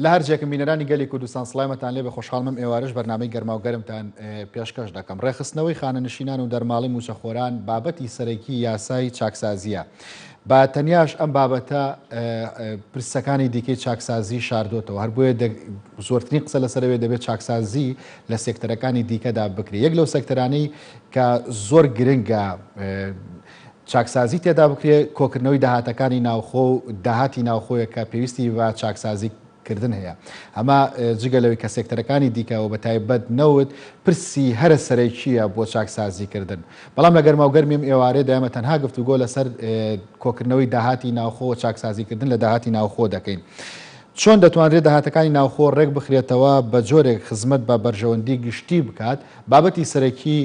لە هەر جێکم بینەرانی گەلی کوردستان سڵایمەتان لێبێ خۆشحاڵمم ئێوارەش بەرنامەی گەرماو گەرمتان پێشکەش دەکەم ڕێکخستنەوەی خانەنشینان و دەرماڵی مووچەخۆران بابەتی سەرەکی یاسای چاکسازیە بە تەنیاش ئەم بابەتە پرسەکانی دیکەی چاکسازی شاردۆتەوە هەر بۆیە زۆرترین قسە لەسەرەوەی دەبێت چاکسازی لە سێکتەرەکانی دیکەدا بکرێت یەک لەو سێکتەرانەی کە زۆر گرنگە چاکسازی تێدا بکرێت، کۆکردنەوەی داهاتەکانی ناوخۆ و داهاتی ناوخۆیە کە پێویستی بە چاکسازی کردن هەیە. ئەمە جگە لەوەی کە سێکتەرەکانی دیکە و بەتایبەت نەوت پرسی هەرە سەرەکییە بۆ چاکسازی کردن. بەڵام لە گەرماوگەرمی ئەم ئێوارەیەدا ئێمە تەنها گفتوگۆ لەسەر کۆکردنەوەی داهاتی ناوخۆ و چاکسازی کردن لە داهاتی ناوخۆ دەکەین. چۆن دەتوانرێت داهاتەکانی ناوخۆ ڕێکبخرێتەوە بە جۆرێک خزمەت بە بەرژەوەندی گشتی بکات؟ بابەتی سەرەکی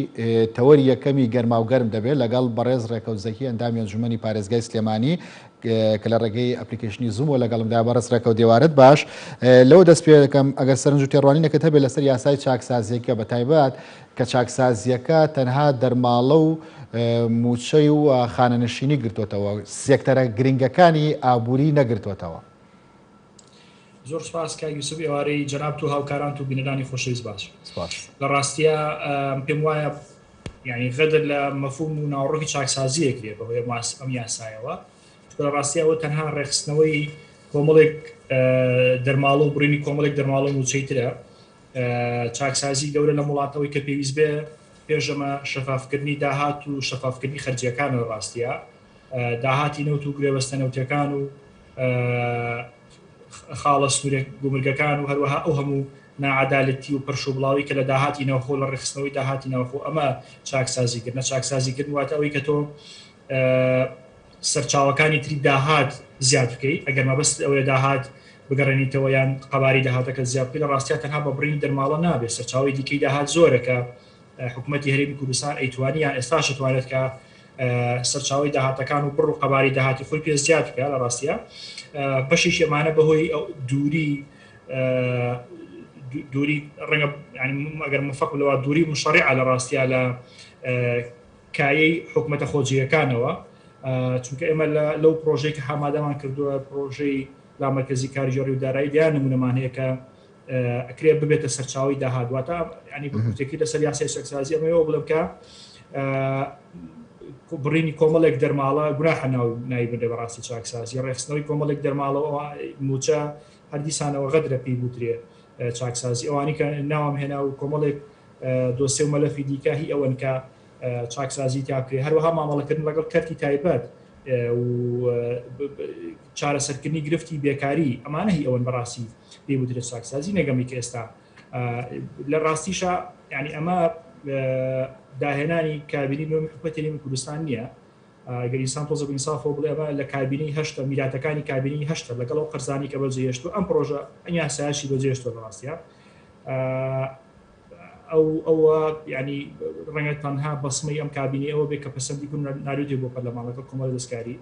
تەوەری یەکەمی گەرماوگەرم دەبێت لەگەڵ بەڕێز ڕێکەوت زەکی ئەندامی ئەنجومەنی پارێزگای سلێمانی کە لە ڕێگەی ئەپلیکەیشنی زوومەوە لەگەڵمدایە. بەڕێز ڕێکەوت ئێوارەت باش. لەوە دەست پێ دەکەم ئەگەر سەرنج و تێڕوانینێکت هەبێت لەسەر یاسای چاکسازییەکە بە تایبەت کە چاکسازییەکە تەنها دەرماڵە و مووچەی و خانەنشینی گرتۆتەوە سێکتەرە گرنگەکانی ئابووری نەگرتۆتەوە. زۆر سپاس کاک یوسف ئێوارەی جەنابت و هاوکارانت و بینەرانی خۆشەویست باش. سپاس. لە ڕاستیا پێم وایە یعنی غەدر لە مەفهوم و ناوەڕۆکی چاکسازی ئەکرێ بەهۆی ئەم یاسایەوە چونکە لە ڕاستیا ئەوە تەنها ڕێکخستنەوەی کۆمەڵێک دەرماڵە و بڕینی کۆمەڵێک دەرماڵە و مووچەی ترە چاکسازی گەورە لەم وڵاتەوەی کە پێویست بێ پێش ئەمە شەفافکردنی داهات و شەفافکردنی خەرجیەکانە لە ڕاستیا داهاتی نەوت و گرێبەستە نەوتیەکان و خاڵە سنوورە گومرگەکان و هەروەها ئەو هەموو ناعەدالەتی و پرش و بڵاوی کە لە داهاتی ناوخۆ لە ڕێکخستنەوەی داهاتی ناوخۆ ئەمە چاکسازیکردنە چاکسازیکردن واتە ئەوەی کە تۆ سەرچاوەکانی تری داهات زیاد بکەیت ئەگەر مەبەست ئەوەیە داهات بگەڕێنیتەوە یان قەبارەی داهاتەکە زیاد بکەیت لە ڕاستیا تەنها بە بڕینی دەرماڵە نابێت سەرچاوەی دیکەی داهات زۆرە کە حکومەتی هەرێمی کوردستان ئەیتوانی یان ئێستاش ئەتوانێت کە سەرچاوەی داهاتەکان و بڕ و قەبارەی داهاتی خۆی پێ زیاد بکە لە ڕاستە بەشێکی ئەمانە بەهۆی ئەو دووری دووری ڕەنگە ئەگەر مفق لەوە دووری مشەڕیعە لە ڕاستە لە کایەی حکومەتە خۆجێیەکانەوە چونکە ئێمە لەو پرۆژەی کە هامادەمان کردووە پرۆژەی لامەرکەزی کارگێڕی و دارایی دیان نمونەمان هەیە کە ئەکرێ ببێتە سەرچاوەی داهات واتە ینی بە کورتەکی لەسەر یاسای چەکسازی ئەمەوە بڵێم کە بڕینی کۆمەڵێک دەرماڵە گوناحە ناو ناوی بنرێ بەڕاستی چاکسازی ڕێخستنەوەی کۆمەڵێک دەرماڵە موچە هەردیسانەوە غەدرە پێی بوترێ چاکسازی ئەوانی کە ناوم هێنا و کۆمەڵێک دۆسێ و مەلەفی دیکە هی ئەوەن کە چاکسازی تیا بکرێ هەروەها مامەڵەکردن لەگەڵ کەرتی تایبەت و چارەسەرکردنی گرفتی بێکاری ئەمانە هی ئەوەن بەڕاستی پێی وترێت چاکسازی نەگەمی کە ئێستا لە ڕاستیشا یعنی ئەمە داهێنانی کابینی نوێی حکومەتی هەرێمی کوردستان نییە گەر ئینسان تۆزە ئینسافەوە بڵێ ئەمە لە کابینەی هەشتە میراتەکانی کابینەی هەشتە لەگەڵ ئەو قەرزانی کە بەجێهێشتووە ئەم پرۆژە ئەم یاسایەشی بەجێهێشتووە لە ڕاستیا ئەو ئەوە یعنی ڕەنگە تەنها بەسمەی ئەم کابینەی ئەوە بێ کە پەسەندی کردن ناردوویەتی بۆ پەرلەمان لەگەڵ کۆمەڵی دەستکاری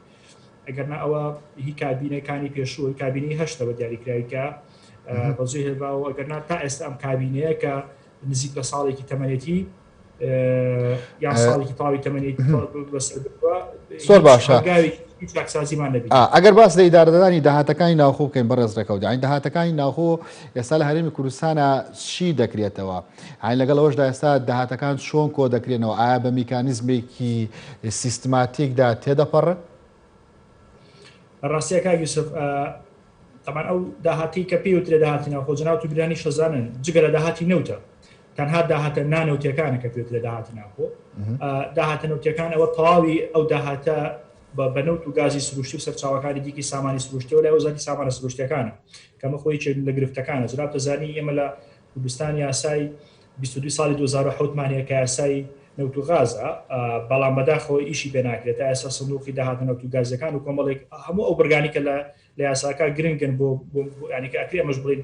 ئەگەرنا ئەوە هی کابینەکانی پێشوو کابینەی هەشتە بە دیاریکراوی کە بەجێ هێنراوە ئەگەرنا تا ئێستا ئەم کابینەیە کە نزیک لە ساڵێکی تەمەنێتی یان ساڵێکی تەواوی تەمەنێتی زۆر باشە ئەگەر باس لە ئیدارەدانی داهاتەکانی ناوخۆ بکەین بەڕێز ڕێکەوت یانی داهاتەکانی ناوخۆ ئێستا لە هەرێمی کوردستانە چی دەکرێتەوە هاین لەگەڵ ئەوەشدا ئێستا داهاتەکان چۆن کۆ دەکرێنەوە ئایا بە میکانیزمێکی سیستماتیکدا تێدەپەڕن؟ ڕاستیە کاک یوسف تەبعەن ئەو داهاتی کە پێی وترێ داهاتی ناوخۆ جەنابت و بیرانیش دەزانن جگە لە داهاتی نەوتە تەنها داهاتە نانەوتیەکانە کە پێوترێ داهاتی ناوخۆ داهاتە نەوتیەکان ئەوە تەواوی ئەو داهاتە بە نەوت و گازی سروشتی و سەرچاوەکانی دیکی سامانی سروشتیەوە لای وەزارەتی سامانە سروشتیەکانە کەمە خۆی یەکێک لە گرفتەکانە جنابت دەزانی ئێمە لە کوردستان یاسای 22 ساڵی 2007 مان هەیە کە یاسای نەوت و غازە بەڵام بەداخەوە ئیشی پێ ناکرێت تا ئێستا سندوقی داهاتە نەوت و گازەکان و کۆمەڵێک هەموو ئەو بڕگانی کە لە لە یاساکە گرنگن بۆ یانی کە ئەکرێ ئەمەش بڵێین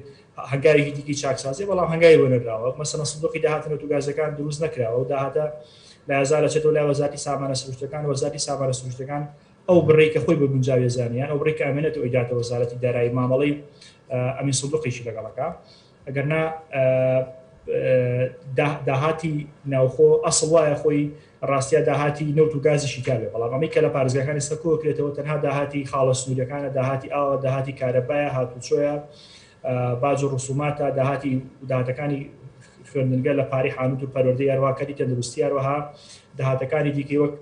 هەنگاوێکی دیکەی چاکسازیە بەڵام هەنگاوی بۆ نەنراوە مەسەلەن سندوقی داهاتە نەوت و گازەکان دروست نەکراوە و داهاتە لە یاسا دەچێتەوە لای وەزارەتی سامانە سروشتەکان وەزارەتی سامانە سروشتەکان ئەو بڕەی کە خۆی بە گونجاوی زانێ یان ئەو بڕەی کە ئەمێنێتەوە ئەیداتە وەزارەتی دارایی مامەڵەی ئەمین سندوقیشی لەگەڵەکە ئەگەرنا داهاتی ناوخۆ ئەسڵ وایە خۆی ڕاستیا داهاتی نەوت و گازیشی تیابێ بەڵام ئەمەی کە لە پارێزگاکان ئێستا کۆکرێتەوە تەنها داهاتی خاڵە سنووریەکانە داهاتی ئاوە داهاتی کارەبایە هاتوچۆیە. باج و ڕسوماتە، داهاتی داهاتەکانی خوێندنگە لە پارەی حانوت و پەروەردەی هەروەها کەرتی تەندروستی هەروەها داهاتەکانی دیکەی وەک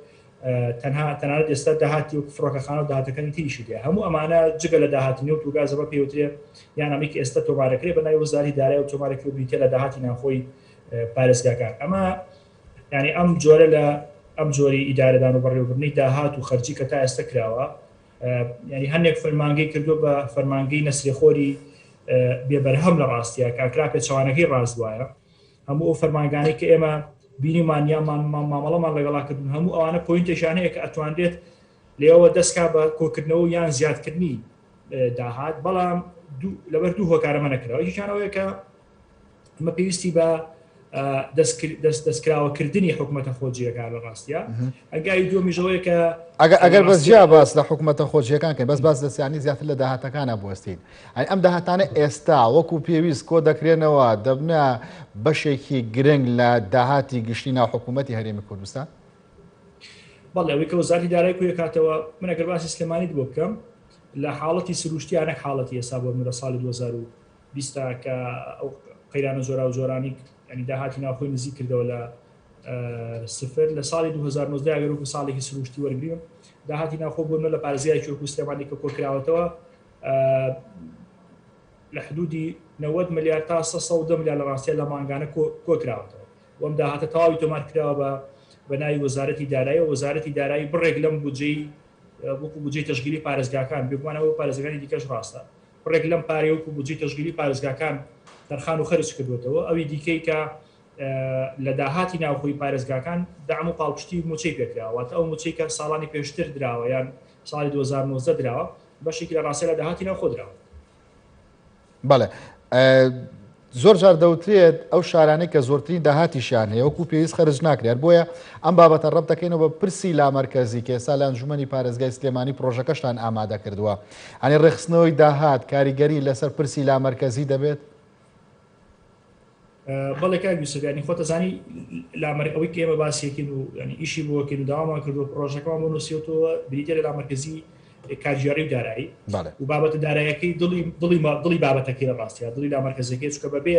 تەنها تەنانەت ئێستا داهاتی وەک فڕۆکەخانە و داهاتەکانی تریشی دێ هەموو ئەمانە جگە لە داهاتی نەوت و گاز ئەمە پێوترێ یان ئەمەی کە ئێستا تۆمارەکرێ بە ناوی وەزارەتی دارایی و تۆمارەکرێ و بریتیە لە داهاتی ناوخۆی پارێزگاکان ئەمە یانی ئەم جۆرە لە ئەم جۆری ئیدارەدان و بەڕێوەبردنی داهات و خەرجی کە تا ئێستا کراوە یانی هەندێک فەرمانگەی کردو بە فەرمانگەی نەسرێخۆری بێبەرهەم لە ڕاستیە کاکرا پێچەوانەکەی ڕاست وایە هەموو ئەو فەرمانگانەی کە ئێمە بینیمان یان مامەڵەمان لەگەڵا کردن هەموو ئەوانە point ێکیان هەیە کە ئەتوانرێت لێەوە دەستکا بە کۆکردنەوە یان زیادکردنی داهات بەڵام لەبەر دوو هۆکارەمە نەکراوە یەکیان ئەوەیە کە ئەمە پێویستی بە دەستکراوەکردنی حکوومەتە خۆجیەکان لە ڕاستە ئەگای دووەمیشەوەیە کە ئەگەر بەس جیا باس لە حکوومەتە خۆجیەکان کەین بەس باس لە سیانی زیاتر لە داهاتەکانە بوەستین ئەی ئەم داهاتانە ئێستا وەکو پێویست کۆ دەکرێنەوە دەبنە بەشێکی گرنگ لە داهاتی گشتی ناو حکوومەتی هەرێمی کوردستان؟ بەڵێ ئەوەی کە وەزارەتی دارایی کۆیەکاتەوە من ئەگەر باسی سلێمانیت بۆ بکەم لە حاڵەتی سروشتیان نەک حاڵەتی ئێستا بۆ من لە ساڵی 2020 کە ئەو قەیرانە جۆراوجۆرانی ینی داهاتی ناوخۆی نزیک کردەوە لە سفر لە ساڵی 2019 ئەگەر وەکو ساڵێکی سروشتی وەرگریم داهاتی ناوخۆ بۆ من لە پارێزگایەکی وەکو سلێمانی کە کۆکراوەتەوە لە حدودی 90 ملیار تا 310 ملیار لە ڕاستیە لە مانگانە کۆکراوەتەوە وەم داهاتە تەواوی تۆمار کراوە بە بە ناوی وەزارەتی دارایی و وەزارەتی دارایی بڕێک لەم بودجەی وەکو بودجەی تەشغیلی پارێزگاکان بێگومان ئەوە پارێزگاکانی دیکەش ڕاستە بڕێک لەم پارەی وەکو بودجەی تەشغیلی پارێزگاکان تەرخان و خەرج کردوێتەوە ئەوی دیکەی کە لە داهاتی ناوخۆی پارێزگاکان دەعم و پاڵپشتی موچەی پێکراوە واتە ئەو موچەی کە ساڵانی پێشتر دراوە یان ساڵی 2019 دراوە بەشێکی لە ڕاستیدا لە داهاتی ناوخۆ دراوە. بەڵێ زۆر جار دەوترێت ئەو شارانەی کە زۆرترین داهاتیشیان هەیە وەکو پێویست خەرج ناکرێت بۆیە ئەم بابەتە ڕەب دەکەینەوە بە پرسی لامەرکەزی کە ئێستا لە ئەنجومەنی پارێزگای سلێمانی پرۆژەکەشتان ئامادە کردووە ئەنی ڕێکخستنەوەی داهات کاریگەری لەسەر پرسی لامەرکەزی دەبێت؟ بەڵێ کاک یوسف یانی خۆت ئەزانی لامەر ئەوەی کە ئێمە باسیەکەین و ینی ئیشی بۆکەین و داوامان کردو پرۆژەکەمان بۆ نووسیوتەوە بریتە لە لامەرکەزی کارگێڕی و دارایی و بابەتە دارایەکەی دڵی دڵی دڵی بابەتەکەی لە ڕاستە دڵی لامەرکەزەکەی چکە بەبێ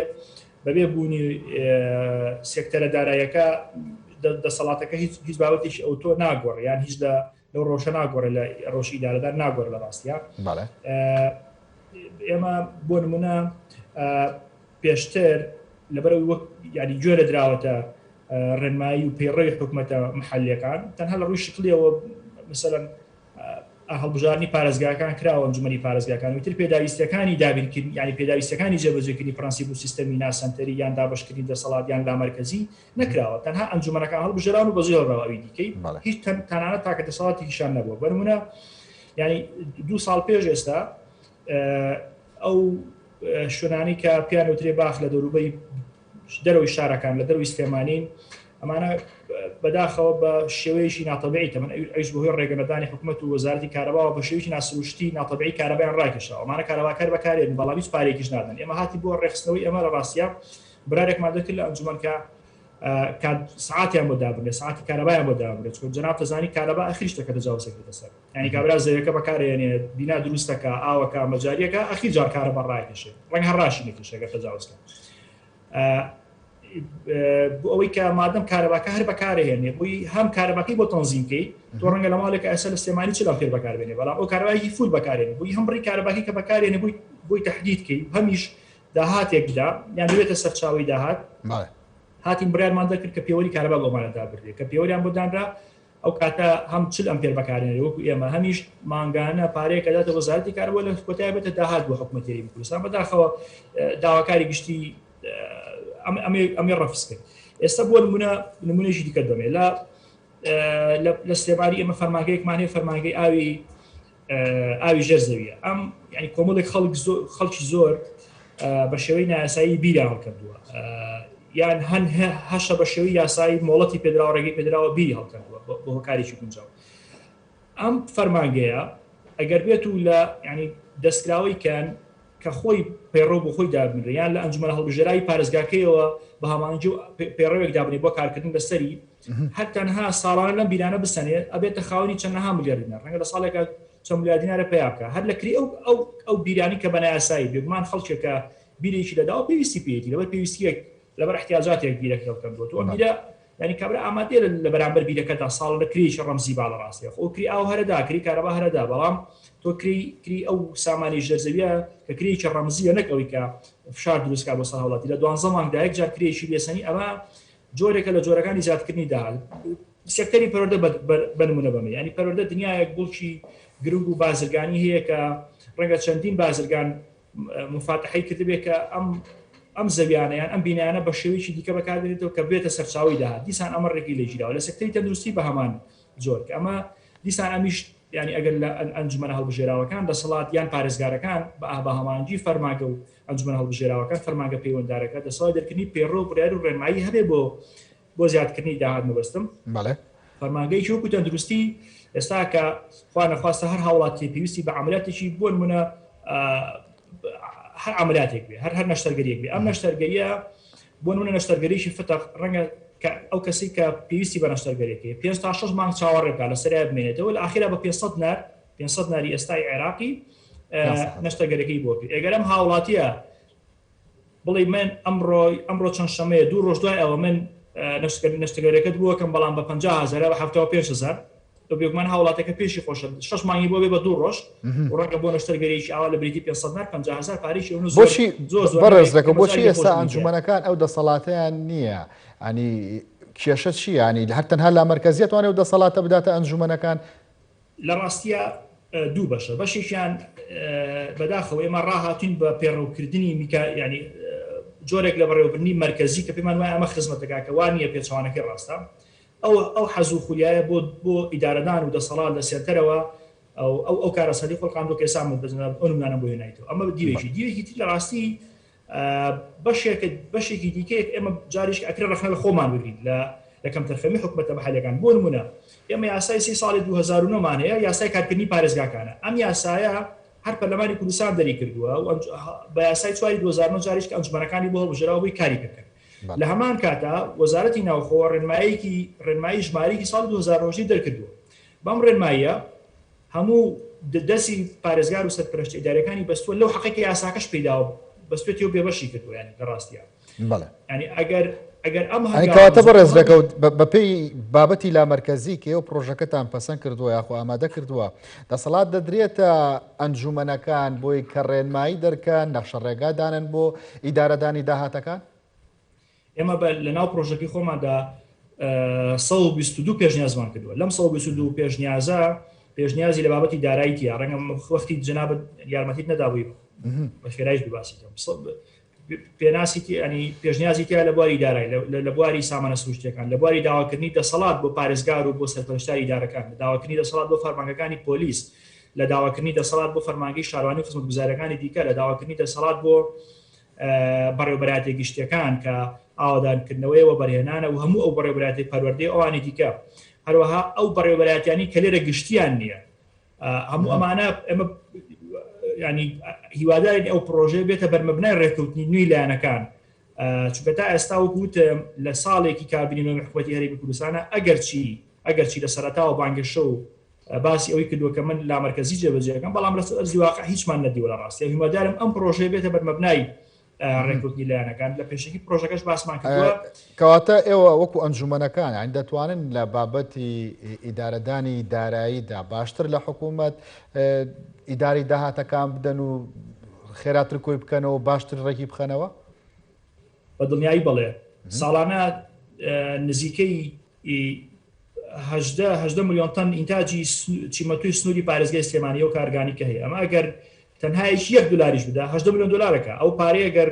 بەبێ بوونی سێکتەرە دارایەکە دەسەڵاتەکە هیچ هیچ بابەتێکی ئەو تۆ ناگۆڕ یان هیچ لە لەو ڕەوشە ناگۆڕێ لە ڕەوشی ئیدارەدان ناگۆڕێ لە ڕاستیا ئێمە بۆ نمونە پێشتر لەبەرەوەی وەک ینی گوێ لە دراوەتە ڕێنمایی و پەیڕەوی حکوومەتە محلیەکان تەنها لە ڕووی شکلیەوە مثلەن هەڵبژاردنی پارێزگاکان کراوە ئەنجومەنی پارێزگاکان وتر پێداویستیەکانی دابینکردنی یانی پێداویستیەکانی جێبەجێکردنی پرەنسیپ و سیستەمی ناسەنتەری یان دابەشکردنی دەسەڵات یان لامەرکەزی نەکراوە تەنها ئەنجومەنەکان هەڵبژێراون و بەجێهێڵراوە ئەوی دیکەی هیچ تەنانەت تاکە دەسەڵاتێکیشان نەبووە بەنمونە یانی دوو ساڵ پێش ئێستا ئەو شوێنانی کە پیان وترێ باخ لە دەوروبەری دەرەوەی شارەکان لە دەروی سلێمانین ئەمانە بەداخەوە بە شێوەیەکی ناتەبیعی تەمەن ئەویش بەهۆی ڕێگەنەدانی حکومەت و وەزارەتی کارەباوە بە شێوەیەکی ناسروشتی ناتەبیعی کارەبایان ڕاکێشاوە ئەمانە کارەباکار بەکارێن بەڵام هیچ پارەیەکیش نادەن ئێمە هاتی بۆ ڕێکخستنەوەی ئەمە لە ڕاستیا برارێکمان دەکرد لە ئەنجومەن کە کات سعاتیان بۆ دابنێ ساعتی کارەبایان بۆ دابنێت چون جەناب دەزانی کارەبا ئەخری شتەکە تەجاوزەکرێتە سەر یعنی کابرا زەویەکە بەکارێنێ بینا دروستەکە ئاوەکە مەجاریەکە ئەخیر جار کارەبا ڕاکێشێ ڕەنگ هەر ڕاشی نەکێشێ گەر تەجاوز کە بۆ ئەوەی کە مادەم کارەباکە هەر بەکارهێنێ بۆی هەم کارەباکەی بۆ تەنزیم کەی تۆ ڕەنگە لە ماڵێک ئێستا لە سلێمانی چ لەم پێر بەکاربێنێ بەڵام ئەو کارەبایەکی فول بەکارێنێ بۆی هەم بڕی کارەباکەی کە بەکارێنێ بۆی بۆی تەحدید کەی هەمیش داهاتێک بدا یان ببێتە سەرچاوەی داهات هاتین بڕیارمان دەکرد کە پێوەری کارەبا بۆمانە دابرێت کە پێوەریان بۆ دانرا ئەو کاتە هەم 40 ئەمپێر بەکارێنێ وەکو ئێمە هەمیش مانگانە پارەیەک ئەداتە وەزارەتی کارەبا لە کۆتایی بێتە داهات بۆ حکومەتی هەرێمی کوردستان بەداخەوە داواکاری گشتی ئەمێ ڕەفز کرد ئێستا بۆ نمونە نمونەیەکی دیکە دەمێ لە لە سلێمانی ئێمە فەرمانگەیەکمان هەیە فەرمانگەی ئاوی ئاوی ژێر زەویە ئەم ینی کۆمەڵێک خەڵک خەڵکی زۆر بە شێوەی نایاسایی بیریان هەڵکردووە یان هەن هەشە بە شێوەی یاسایی مۆڵەتی پێدراوە ڕێگەی پێدراوە بیری هەڵکردووە بۆ هۆکارێکی گونجاو ئەم فەرمانگەیە ئەگەر بێت و لە ینی دەستکراوەی کەن کە خۆی پەیڕەو بۆ خۆی دابنرێ یان لە ئەنجومەنە هەڵبژێراوی پارێزگاکەیەوە بە هەماهەنگی و پەیڕەوێک دابنێ بۆ کارکردن لەسەری هەر تەنها ساڵانە لەم بیرانە بسەنێ ئەبێتە خاوەنی چەندەها ملیار دینار ڕەنگە لە ساڵێکا. چەند ملیار دینارە پەیا بکا هەر لە کری ئەو ئەو ئەو بیرانی کە بە نایاسایی بێگومان خەڵکێکە بیرێکی لەداوە پێویستی پێیەتی لەبەر پێویستیەک لەبەر احتیاجاتێک بیرەکە هەڵکەندووە تۆ ئەم بیرە یانی کابرا ئامادەیە لە بەرامبەر بیرەکەدا ساڵ لە کرێیەکی ڕەمزی با لە ڕاستیا خۆ کری ئاو هەرەدا کری کارەبا هەرەدا بەڵام تۆ کری کری ئەو سامانی ژێر زەویە کە کرێیەکی ڕەمزیە نەک ئەوەی کە فشار دروست کا بۆ سەر هاوڵاتی لە دوانزە مانگدا یەک جار کرێیەکی لێسەنی ئەمە جۆرێکە لە جۆرەکانی زیادکردنی داهات سێکتەری پەروەردە بە نمونە بەمە یانی پەروەردە دنیایەک بڵکی گرنگ و بازرگانی هەیە کە ڕەنگە چەندین بازرگان مفاتحەی کردبێ کە ئەم ئەم زەویانە یان ئەم بینایانە بە شێوەیەکی دیکە بەکاربێنێتەوە کە بێتە سەرچاوەی داهات دیسان ئەمە ڕێگەی لێ گیراوە لە سێکتەری تەندروستی بە هەمان جۆر کە ئەمە دیسان ئەمیش یانی ئەگەر لە ئەنجومەنە هەڵبژێراوەکان دەسەڵات یان پارێزگارەکان بە بە هەماهەنگی فەرمانگە و ئەنجومەنە هەڵبژێراوەکان فەرمانگە پەیوەندارەکە دەسەڵاتی دەرکردنی پەیڕەو و بڕیار و ڕێنمایی هەبێ بۆ بۆ زیادکردنی داهات مەبەستم بەڵێ. فەرمانگەیەکی وەکو تەندروستی ئێستا کە خوا نەخواستە هەر هاوڵاتیە پێویستی بە عەمەلیاتێکی بۆ نمونە هەر عەمەلیاتێک بێ هەر هەر نەشتەرگەریەک بێ ئەم نەشتەرگەریە بۆ نمونە نەشتەرگەریی فتق ڕەنگە کە ئەو کەسی کە پێویستی بە نەشتەرگەریەکەی پێنج تا شەش مانگ چاوەڕێ بکات لەسەریا بمێنێتەوە لە ئاخیرا بە 500 نار 500 ناری ئێستای عێراقی نەشتەرگەریەکەی بۆ بکرێت ئەگەر ئەم هاوڵاتیە بڵێی من ئەمڕۆ ئەمڕۆ چەند شەمەیە دوو ڕۆژ دوای ئەوە من نەشتەرگەریەکەت بۆ ئەکەم بەڵام بە 50 هەزار یا بە 75 هەزار تۆ بێگومان هاوڵاتەکە پێشی خۆشە شەش مانگی بۆ بێ بە دوو ڕۆژ و ڕەنگە بۆ نەشتەرگەریی ئاوا لە بریتی 500 نار 50 هەزار پارێکی ئەو زۆر بۆچی زۆر زۆر بەڕێز دەکەم ئێمە بۆچی جاری ئێستا خۆشمان تیایە. ئەنجومەنەکان ئەو دەسەڵاتەیان نییە ئەنی کێشە چییە ئەنی هەر تەنها لامەرکەزیە توانێ ئەو دەسەڵاتە بداتە ئەنجومەنەکان لە ڕاستیا دوو بەشە، بەشێکیان بەداخەوە ئێمە ڕاهاتوین بە پەیڕەوکردنی میکا یانی جۆرێک لە بەڕێوەبردنی مەرکەزی کە پێمان وایە ئەمە خزمەت دەکات کە وا نییە پێچەوانەکەی ڕاستە. ئەو ئەو حەز و خولیایە بۆ بۆ ئیدارەدان و دەسەڵات لە سێنتەرەوە ئەو ئەو ئەو کارەساتی خوڵقاندووە کە ئێستا من بە جەنابت ئەو نمونانەم بۆ هێنایتەوە. ئەمە دیوێکی. دیوێکی تر لە ڕاستی بەشێک بەشێکی دیکەیە کە ئێمە جاریش ئەکرێ ڕەخنە لە خۆمان بگرین لە لە کەمتەرخەمی حکومەتە مەحەلیەکان بۆ نمونە ئێمە یاسای سی ساڵی 2009 مان هەیە یاسای کارکردنی پارێزگاکانە ئەم یاسایە هەر پەرلەمانی کوردستان دەری کردووە و بە یاسای چواری 2009 جاریش کە ئەنجومەنەکانی بۆ هەڵبژێراوە بۆی کاری پێ بکەن لە هەمان کاتا وەزارەتی ناوخۆ ڕێنمایەکی ڕێنمایی ژمارەیەکی ساڵی 2010 دەرکردووە بەم ڕێنماییە هەموو دەستی پارێزگار و سەرپەرشتە ئیداریەکانی بەستووە لەو حەقەی کە یاساکەش پێی داوە بەستوێتی و بێبەشی کردووە یانی لە ڕاستیا بەڵێ یانی ئەگەر ئەگەر ئەم ئەنی هەنگاوە کەواتە بەڕێز بزوتنەوە ڕێکەوت بەپێی بابەتی لامەرکەزی کە ئێوە پڕۆژەکەتان پەسەند کردووە یاخۆ ئامادە کردووە دەسەڵات دەدرێتە ئەنجومەنەکان بۆی کە ڕێنمایی دەرکەن نەخشە ڕێگا دانن بۆ ئیدارەدانی داهاتەکان؟ ئێمە بە لەناو پرۆژەکەی خۆماندا 122 پێشنیازمان کردووە لەم 122 پێشنیازە پێشنیازی لە بابەتی دارایی تیا ڕەنگە وەختی جەنابت یارمەتیت نەدابووی بە خێرایش بباسی کەم پێناسی ینی پێشنیازی تیا لە بواری دارای لە بواری سامانە سروشتەکان لە بواری داواکردنی دەسەڵات بۆ پارێزگار و بۆ سەرپەرشتاری دارەکان لە داواکردنی دەسەڵات بۆ فەرمانگەکانی پۆلیس لە داواکردنی دەسەڵات بۆ فەرمانگەی شاروانی و خزمەتگوزاریەکانی دیکە لە داواکردنی دەسەڵات بۆ بەڕێوەبەرایەتیە گشتیەکان کە ئاوەدانکردنەوەیە وەبەرهێنانە و هەموو ئەو بەڕێوەبەرایەتی پەروەردەی ئەوانی دیکە هەروەها ئەو بەڕێوەبەرایەتیانی کە لێرە گشتیان نییە هەموو ئەمانە ئێمە ینی هیوادارین ئەو پرۆژەیە بێتە بەرمەبنای ڕێککەوتنی نوێی لایەنەکان چونکە تا ئێستا وەکو وتم لە ساڵێکی کابینی نۆمی حکوومەتی هەرێمی کوردستانە ئەگەرچی ئەگەرچی لە سەرەتاوە بانگەشە و باسی ئەوەی کردووە کە من لامەرکەزی جێبەجێ ئەکەم، بەڵام لەسەر ئەرزی واقع هیچمان نەدیوە لە ڕاستیا، هیوادارم ئەم پڕۆژەیە بێتە بەرمەبنای ڕێککەوتنی لایەنەکان، لە پێشەکی پڕۆژەکەش باسمان کردووە. کەواتە ئێوە وەکو ئەنجومەنەکان یانی دەتوانن لە بابەتی ئیدارەدانی داراییدا باشتر لە حکوومەت ئیدارەی داهاتەکان بدەن و خێراتر کۆی بکەنەوە و باشتر ڕێکی بخەنەوە؟ بە دڵنیایی بەڵێ. ساڵانە نزیکەی 18 18 ملیۆن تەن ئینتاجی چیمەنتۆی سنووری پارێزگای سلێمانی ئەو کارگانی کە هەیە ئەمە ئەگەر تەنها یەکی یەک دلاریش بدا 18 ملیۆن دلارەکە ئەو پارەیە گەر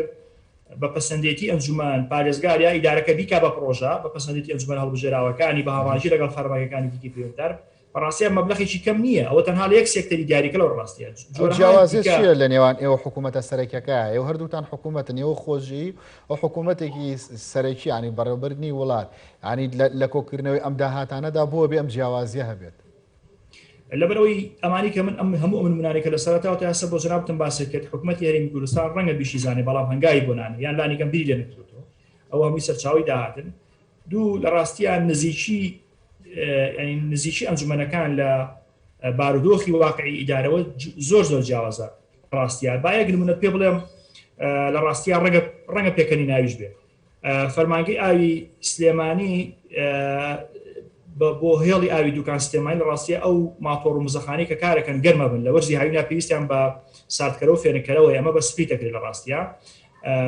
بە پەسەندێتی ئەنجومان پارێزگار یا ئیدارەکە بیکا بە پرۆژە بە پەسەندێتی ئەنجومەن هەڵبژێراوەکانی بە هاوانگی لەگەڵ فەرمانگەکانی دیکەی پەیوەنددار بەڕاستی ئەم مەبلەغێکی کەم نییە، ئەوە تەنها لە یەک سێکتەری دیاریکە لەو ڕاستیە. ئەو جیاوازیە چییە لە نێوان ئێوە حکوومەتە سەرەکیەکە؟ ئێوە هەردووتان حکوومەتن، ئێوە خۆجێی و حکوومەتێکی سەرەکی یانی بەڕێوەبردنی وڵات، یانی لە کۆکردنەوەی ئەم داهاتانەدا بۆ ئەبێ ئەم جیاوازیە هەبێت؟ لەبەرئەوەی ئەمانی کە من ئەم هەموو ئەم نمونانەی کە لە سەرەتاوە تا ئێستا بۆ جەنابتم باس کرد، حکوومەتی هەرێمی کوردستان ڕەنگە بیشیزانێ بەڵام هەنگاوی بۆ نانێ یان لانیکەم بیری لێ نەکردۆتەوە. ئەوە هەمووی سەرچاوەی داهاتن. دوو لە ڕاستیا نزیکی یانی نزیکی ئەنجومەنەکان لە. بارودۆخی واقعی ئیدارەوە زۆر زۆر جیاوازە ڕاستە با یەک نمونەت پێ بڵێم لە ڕاستیا ڕەنگە ڕەنگە پێکەنی ناویش بێ فەرمانگەی ئاوی سلێمانی بۆ هێڵی ئاوی دوکان سلێمانی لە ڕاستیە ئەو ماتۆڕ و مزەخانی کە کارەکەن گەرمە بن لە وەرزی هاوینا پێویستیان بە ساردکەرەوە فێنکەرەوە ئەمە بە سپی دەکرێت لە ڕاستیە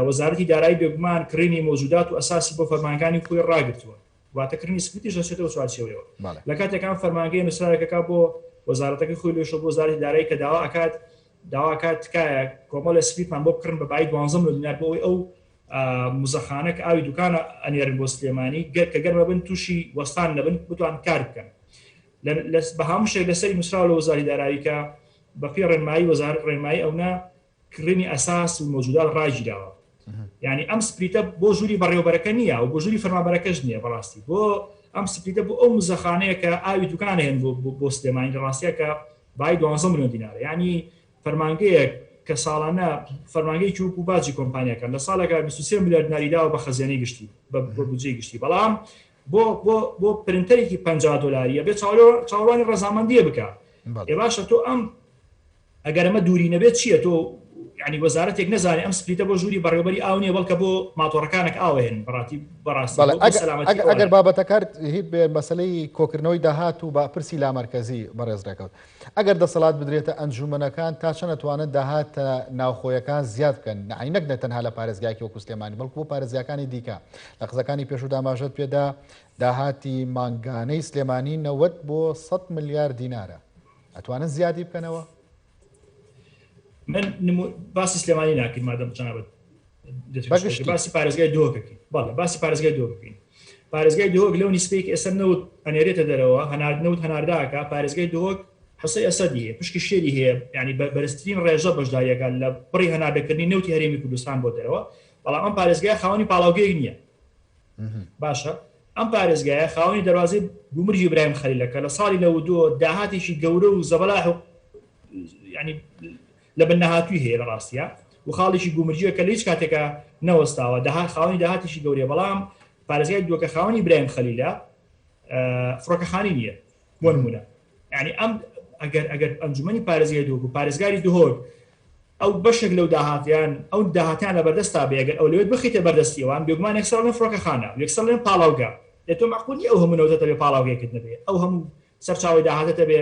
وەزارەتی دارایی بێگومان کڕینی مۆجودات و ئەساسی بۆ فەرمانگانی خۆی ڕاگرتووە واتە کڕینی سپلیتیش دەچێتەوە چوارچێوەیەوە لە کاتێکان فەرمانگەی نووسراوێکەکە بۆ وەزارەتەکەی خۆی لێشە بۆ وەزارەتی دارایی کە داوا ئەکات داوا ئەکات تکایە کۆمەڵێ سپلیتمان بۆ بکڕن بە بایی دوانزە ملیۆن دینار بۆ ئەوەی ئەو موزەخانە کە ئاوی دوکانە ئەنێرن بۆ سلێمانی گەر کە گەرمە بن تووشی وەستان نەبن بتوان کار بکەن بە هەموو شێک لەسەری نووسراوە لە وەزاری دارایی کە بە پێی ڕێنمایی وەزارەت ڕێنمایی ئەونا کڕینی ئەساس و مەوجودات ڕاگیراوە یعنی ئەم سپلیتە بۆ ژووری بەڕێوبەرەکە نییە و بۆ ژووری فەرمانبەرەکەش نییە بەڕاستی بۆ ئەم سپلیتە بۆ ئەو مزەخانەیە کە ئاوی دوکان هێن بۆ بۆ سلێمانی لە ڕاستیە کە بای 12 ملیۆن دینارە یعنی فەرمانگەیەک کە ساڵانە فەرمانگەیەکی وەکو باجی کۆمپانیاکان لە ساڵێکا 23 ملیار دیناری داوە بە خەزێنەی گشتی بە بودجەی گشتی بەڵام بۆ بۆ بۆ پرنتەرێکی 50 دۆلاریە بێ چاوەڕوانی ڕەزامەندیە بکە ئێ باشە تۆ ئەم ئەگەر ئەمە دووری نەبێت چییە تۆ یعنی وەزارەتێک نەزانێ ئەم سپلیتە بۆ ژووری بەڕێوبەری ئاو نییە بەڵکە بۆ ماتۆڕەکانێک ئاوە هێن بەڕاستی بەڕاستی ئەگەر بابەتەکەر مەسلەی کۆکردنەوەی داهات و با پرسی لامەرکەزی بەڕێز ڕێکەوت ئەگەر دەسەڵات بدرێتە ئەنجومەنەکان تا چەند ئەتوانن داهاتە ناوخۆیەکان زیاد بکەن یەعنی نەک تەنها لە پارێزگایەکی وەکو سلێمانی بەڵکو بۆ پارێزگاکانی دیکە لە قسەکانی پێشوودا ئاماژەت پێدا داهاتی مانگانەی سلێمانی 90 بۆ 100 ملیار دینارە ئەتوانن زیادی بکەنەوە؟ من باسی سلێمانی ناکەین مادەم جەنابت باسی پارێزگای دهۆکەکەین بەڵێ باسی پارێزگای دهۆکەکەین پارێزگای دهۆک لەو نیسبەی کە ئێستا نەوت ئەنێرێتە دەرەوە هەنارد نەوت هەنارداکە پارێزگای دهۆک حسەی ئەسەدی هەیە پشکی شێری هەیە ینی بە بەرزترین ڕێژە بەشداریەکە لە بڕی هەناردەکردنی نەوتی هەرێمی کوردستان بۆ دەرەوە بەڵام ئەم پارێزگای خاوەنی پاڵاوگەیەک نییە باشە ئەم پارێزگایە خاوەنی دەروازەی گومرگی برایم خەلیلە کە لە ساڵی 92 داهاتێکی گەورە و زەبەلاح و ینی لە بن نەهاتووی هەیە لە ڕاستیا و خاڵێکی گومرگیە کە لە هیچ کاتێکا نەوەستاوە دەها خاوەنی داهاتێکی گەورەیە بەڵام پارێزگای دووەکە خاوەنی برایم خەلیلە فڕۆکەخانی نییە بۆ نمونە یعنی ئەم ئەگەر ئەگەر ئەنجومەنی پارێزگای دهۆک و پارێزگاری دهۆک ئەو بەشێک لەو داهاتیان ئەو داهاتیان لە بەردەستا بێ ئەگەر ئەولەوێت بخیتە بەردەستی ئەوان بێگومان یەکسەر لەن فڕۆکەخانە یەکسەر لەن پاڵاوگە لە تۆ مەعقول نییە ئەو هەموو نەوتەتە بێ پاڵاوگەیەکت نەبێ ئەو هەموو سەرچاوەی داهاتەتە بێ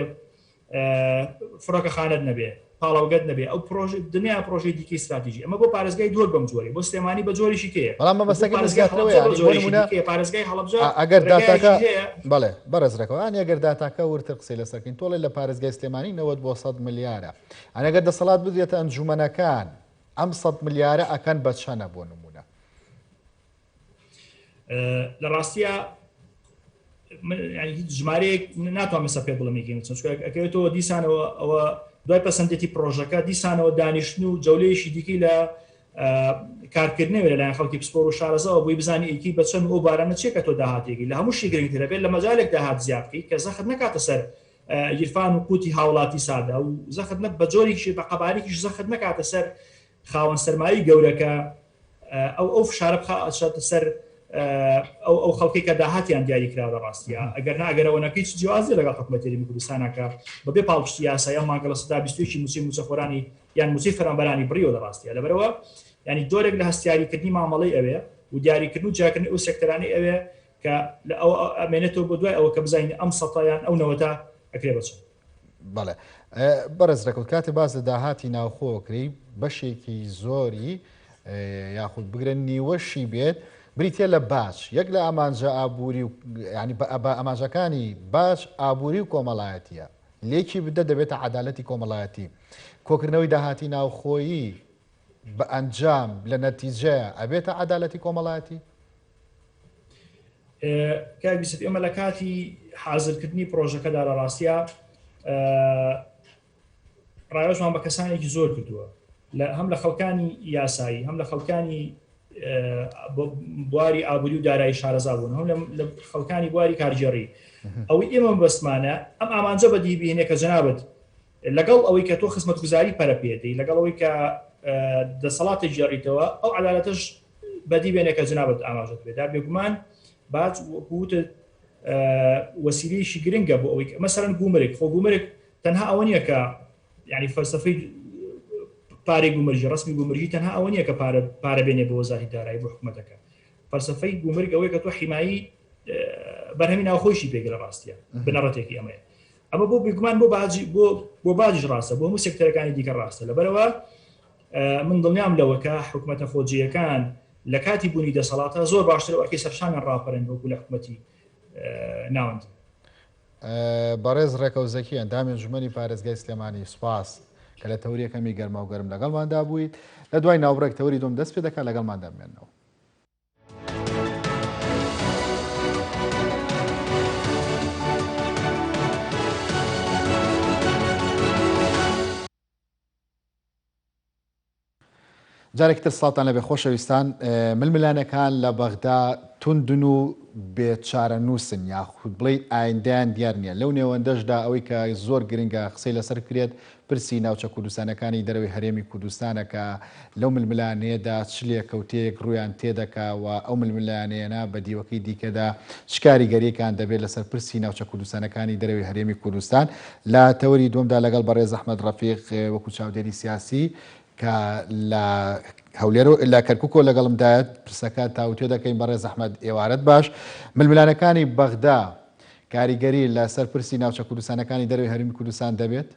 فڕۆکەخانەت نەبێ، پاڵاوگەت نەبێ، ئەو پرۆژە دنیا پرۆژەی دیکەی ستراتیژی ئەمە بۆ پارێزگای دهۆک بەم جۆرەیە، بۆ سلێمانی بە جۆرێکی کەیە، بەڵام بۆ مەبەستەکەی من پارێزگای زیاترەوەیە هەڵەبجە بە یانی بۆ جۆرێکی نموونە دیکەیە، پارێزگای هەڵەبجە ئەگەر ڕێگایەکی داتاکە هەیە. بەڵێ بەڕێز ڕێکەوت یانی ئەگەر داتاکە وردتر قسەی لەسەر بکەین تۆ ئەڵێی لە پارێزگای سلێمانی 90 بۆ 100 ملیارە یانی ئەگەر دەسەڵات بدرێتە ئەنجوومەنەکان ئەم 100 ملیارە ئەکەن بە چەنە بۆ نموونە؟ لە ڕاستیا هیچ ژمارەیەک ناتوانم ئێستا پێ بڵێم یەکێ چەند چونکە ئەکەوێتەوە دیسانەوە ئەوە دوای پەسەندێتی پرۆژەکە دیسانەوە دانیشتن و جەولەیەکی دیکەی لە کارکردنەوە لەلایەن خەڵکی پسپۆر و شارەزاوە بۆی بزانی ئیکی بە چەند ئەو بارانە چیە کە تۆ داهاتێکی لە هەموو شی گرنگترە بێت لە مەجالێک داهات زیاد بکەیت کە زەخت نەکاتە سەر گیرفان و قوتی هاوڵاتی سادە و زەخت نە بە جۆرێکی بە قەبارێکیش زەخت نەکاتە سەر خاوەن سەرمایەی گەورەکە ئەو ئەو فشارە بخاتە سەر ئەو ئەو خەڵکەی کە داهاتیان دیاری کراوە لە ڕاستیا ئەگەر نا ئەگەر ئەوە نەکەی چ جیاوازیە لەگەڵ حکوومەتی هەرێمی کوردستانە کە بەبێ پاڵپشتی یاسایی ئەم مانگە 21% مووچەی مووچەخۆرانی یان مووچەی فەرمانبەرانی بڕیوە لە ڕاستیا لەبەرەوە ینی جۆرێک لە هەستیاریکردنی مامەڵەی ئەوێ و دیاریکردن و جیاکردنی ئەو سێکتەرانەی ئەوێ کە لە ئەو ئەمێنێتەوە بۆ دوای ئەوە کە بزانین ئەم سەتا یان ئەو نەوەتە ئەکرێ بە چەند. بەڵێ بەڕێز ڕێکەوت کاتێ باس لە داهاتی ناوخۆ کرێی بەشێکی زۆری یاخود بگرە نیوەشی بێت بریتە لە باج یەک لە ئامانجە ئابووری و ینی بە ئامانجەکانی باج ئابووری و کۆمەڵایەتیە لێکی بدە دەبێتە عدالەتی کۆمەڵایەتی کۆکردنەوەی داهاتی ناوخۆیی بە ئەنجام لە نەتیجەیە ئەبێتە عدالەتی کۆمەڵایەتی کاک یوسف ئێمە لە کاتی حازرکردنی پرۆژەکەدا لە ڕاستیا ڕاوێژمان بە کەسانێکی زۆر کردووە هەم لە خەڵکانی یاسایی هەم لە خەڵکانی بواری ئابووری و دارایی شارەزا بوون هەم لە خەڵکانی بواری کارگێڕی ئەوەی ئێمە بەسمانە ئەم ئامانجە بەدی بهێنێ کە جەنابەت لەگەڵ ئەوەی کە تۆ خزمەتگوزاری پەرە پێدەی لەگەڵ ئەوەی کە دەسەڵاتێک گێڕیتەوە ئەو عەدالەتەش بەدی بێنێ کە جنابت ئاماژەت پێدا بێگومان باج وەکو وتت وەسیلەیەکی گرنگە بۆ ئەوەی مەسەرەن گومرگ خۆ گومرگ. تەنها ئەوە نییە کە یعنی فەلسفەی پارەی گومرگی ڕسمی گومرگی تەنها ئەوە نییە کە پارە پارە بێنێ بۆ وەزارەتی دارایی بۆ حکوومەتەکە فەلسفەی گومرگ ئەوەیە کە تۆ حیمایی بەرهەمی ناوخۆیشی پێگە لە ڕاستیە بنەڕەتێکی ئەمەیە ئەمە بۆ بێگومان بۆ باجی بۆ بۆ باجیش ڕاستە بۆ هەموو سێکتەرەکانی دیکە ڕاستە لەبەرەوە من دڵنیام لەوە کە حکوومەتە خۆجییەکان لە کاتی بوونی دەسەڵاتە زۆر باشتر ئەرکی سەرشانیان ڕاپەرن وەکو لە حکوومەتی ناوەندی. بەڕێز ڕێکەوت زەکی ئەندامی ئەنجومەنی پارێزگای سلێمانی سوپاس کە لە تەوەری یەکەمی گەرماو گەرم لەگەڵماندا بوویت لە دوای ناوبڕێک تەوەری دووەم دەست پێ دەکات لەگەڵماندا بمێنەوە. جارێکی تر سڵاوتان لەبێ خۆشەویستان ململانێکان لە بەغدا توندن و بێ چارەنووسن یاخود بڵێیت ئایندەیان دیار نییە لەو نێوەندەشدا ئەوەی کە زۆر گرنگە قسەی لەسەر بکرێت پرسی ناوچە کوردستانەکانی دەرەوەی هەرێمی کوردستانە کە لەو ململانێیەدا چ لێکەوتەیەک ڕوویان تێدەکا و ئەو ململانێیانە بە دیوەکەی دیکەدا چ کاریگەرییەکان دەبێت لەسەر پرسی ناوچە کوردستانەکانی دەرەوەی هەرێمی کوردستان لە تەوەری دووەمدا لەگەڵ بەڕێز ئەحمەد ڕەفیق وەکو چاودێری سیاسی کە لە هەولێر لە کەرکوکەوە لەگەڵمدایە پرسەکە تاوتوێ دەکەین. بەڕێز ئەحمەد ئێوارەت باش. ململانێکانی بەغدا کاریگەری لەسەر پرسی ناوچە کوردستانەکانی دەرەوەی هەرێمی کوردستان دەبێت؟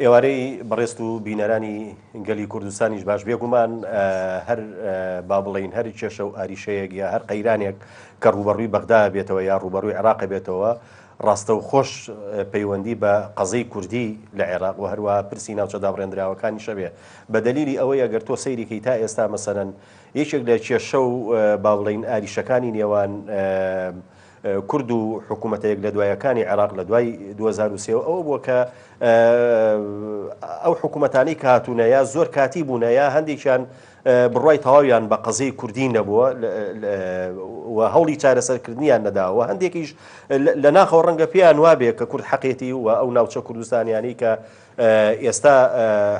ئێوارەی بەڕێزت و بینەرانی گەلی کوردستانیش باش. بێگومان هەر با بڵێین هەر کێشە و ئاریشەیەک یا هەر قەیرانێک کە ڕووبەڕووی بەغدا بێتەوە یا ڕووبەڕووی عێراق بێتەوە ڕاستەوخۆش پەیوەندی بە قەزەی کوردی لە عێراق و هەروەها پرسی ناوچە دابڕێندراوەکانیش هەبێ بە دەلیلی ئەوەی ئەگەر تۆ سەیری کەی تا ئێستا مەسەلەن یەکێک لە کێشە و با بڵێین ئاریشەکانی نێوان کورد و حکوومەتە یەک لە دوایەکانی عێراق لە دوای 2023 ئەوە بووە کە ئەو حکوومەتانەی کە هاتوونە یا زۆر کاتی بوونە یا هەندێکیان بڕوای تەواویان بە قەزیەی کوردی نەبووە و هەوڵی چارەسەرکردنیان نەداوە، هەندێکیش لە ناخەوە ڕەنگە پێیان وابێ کە کورد حەقێتی و ئەو ناوچە کوردستانیانەی کە ئێستا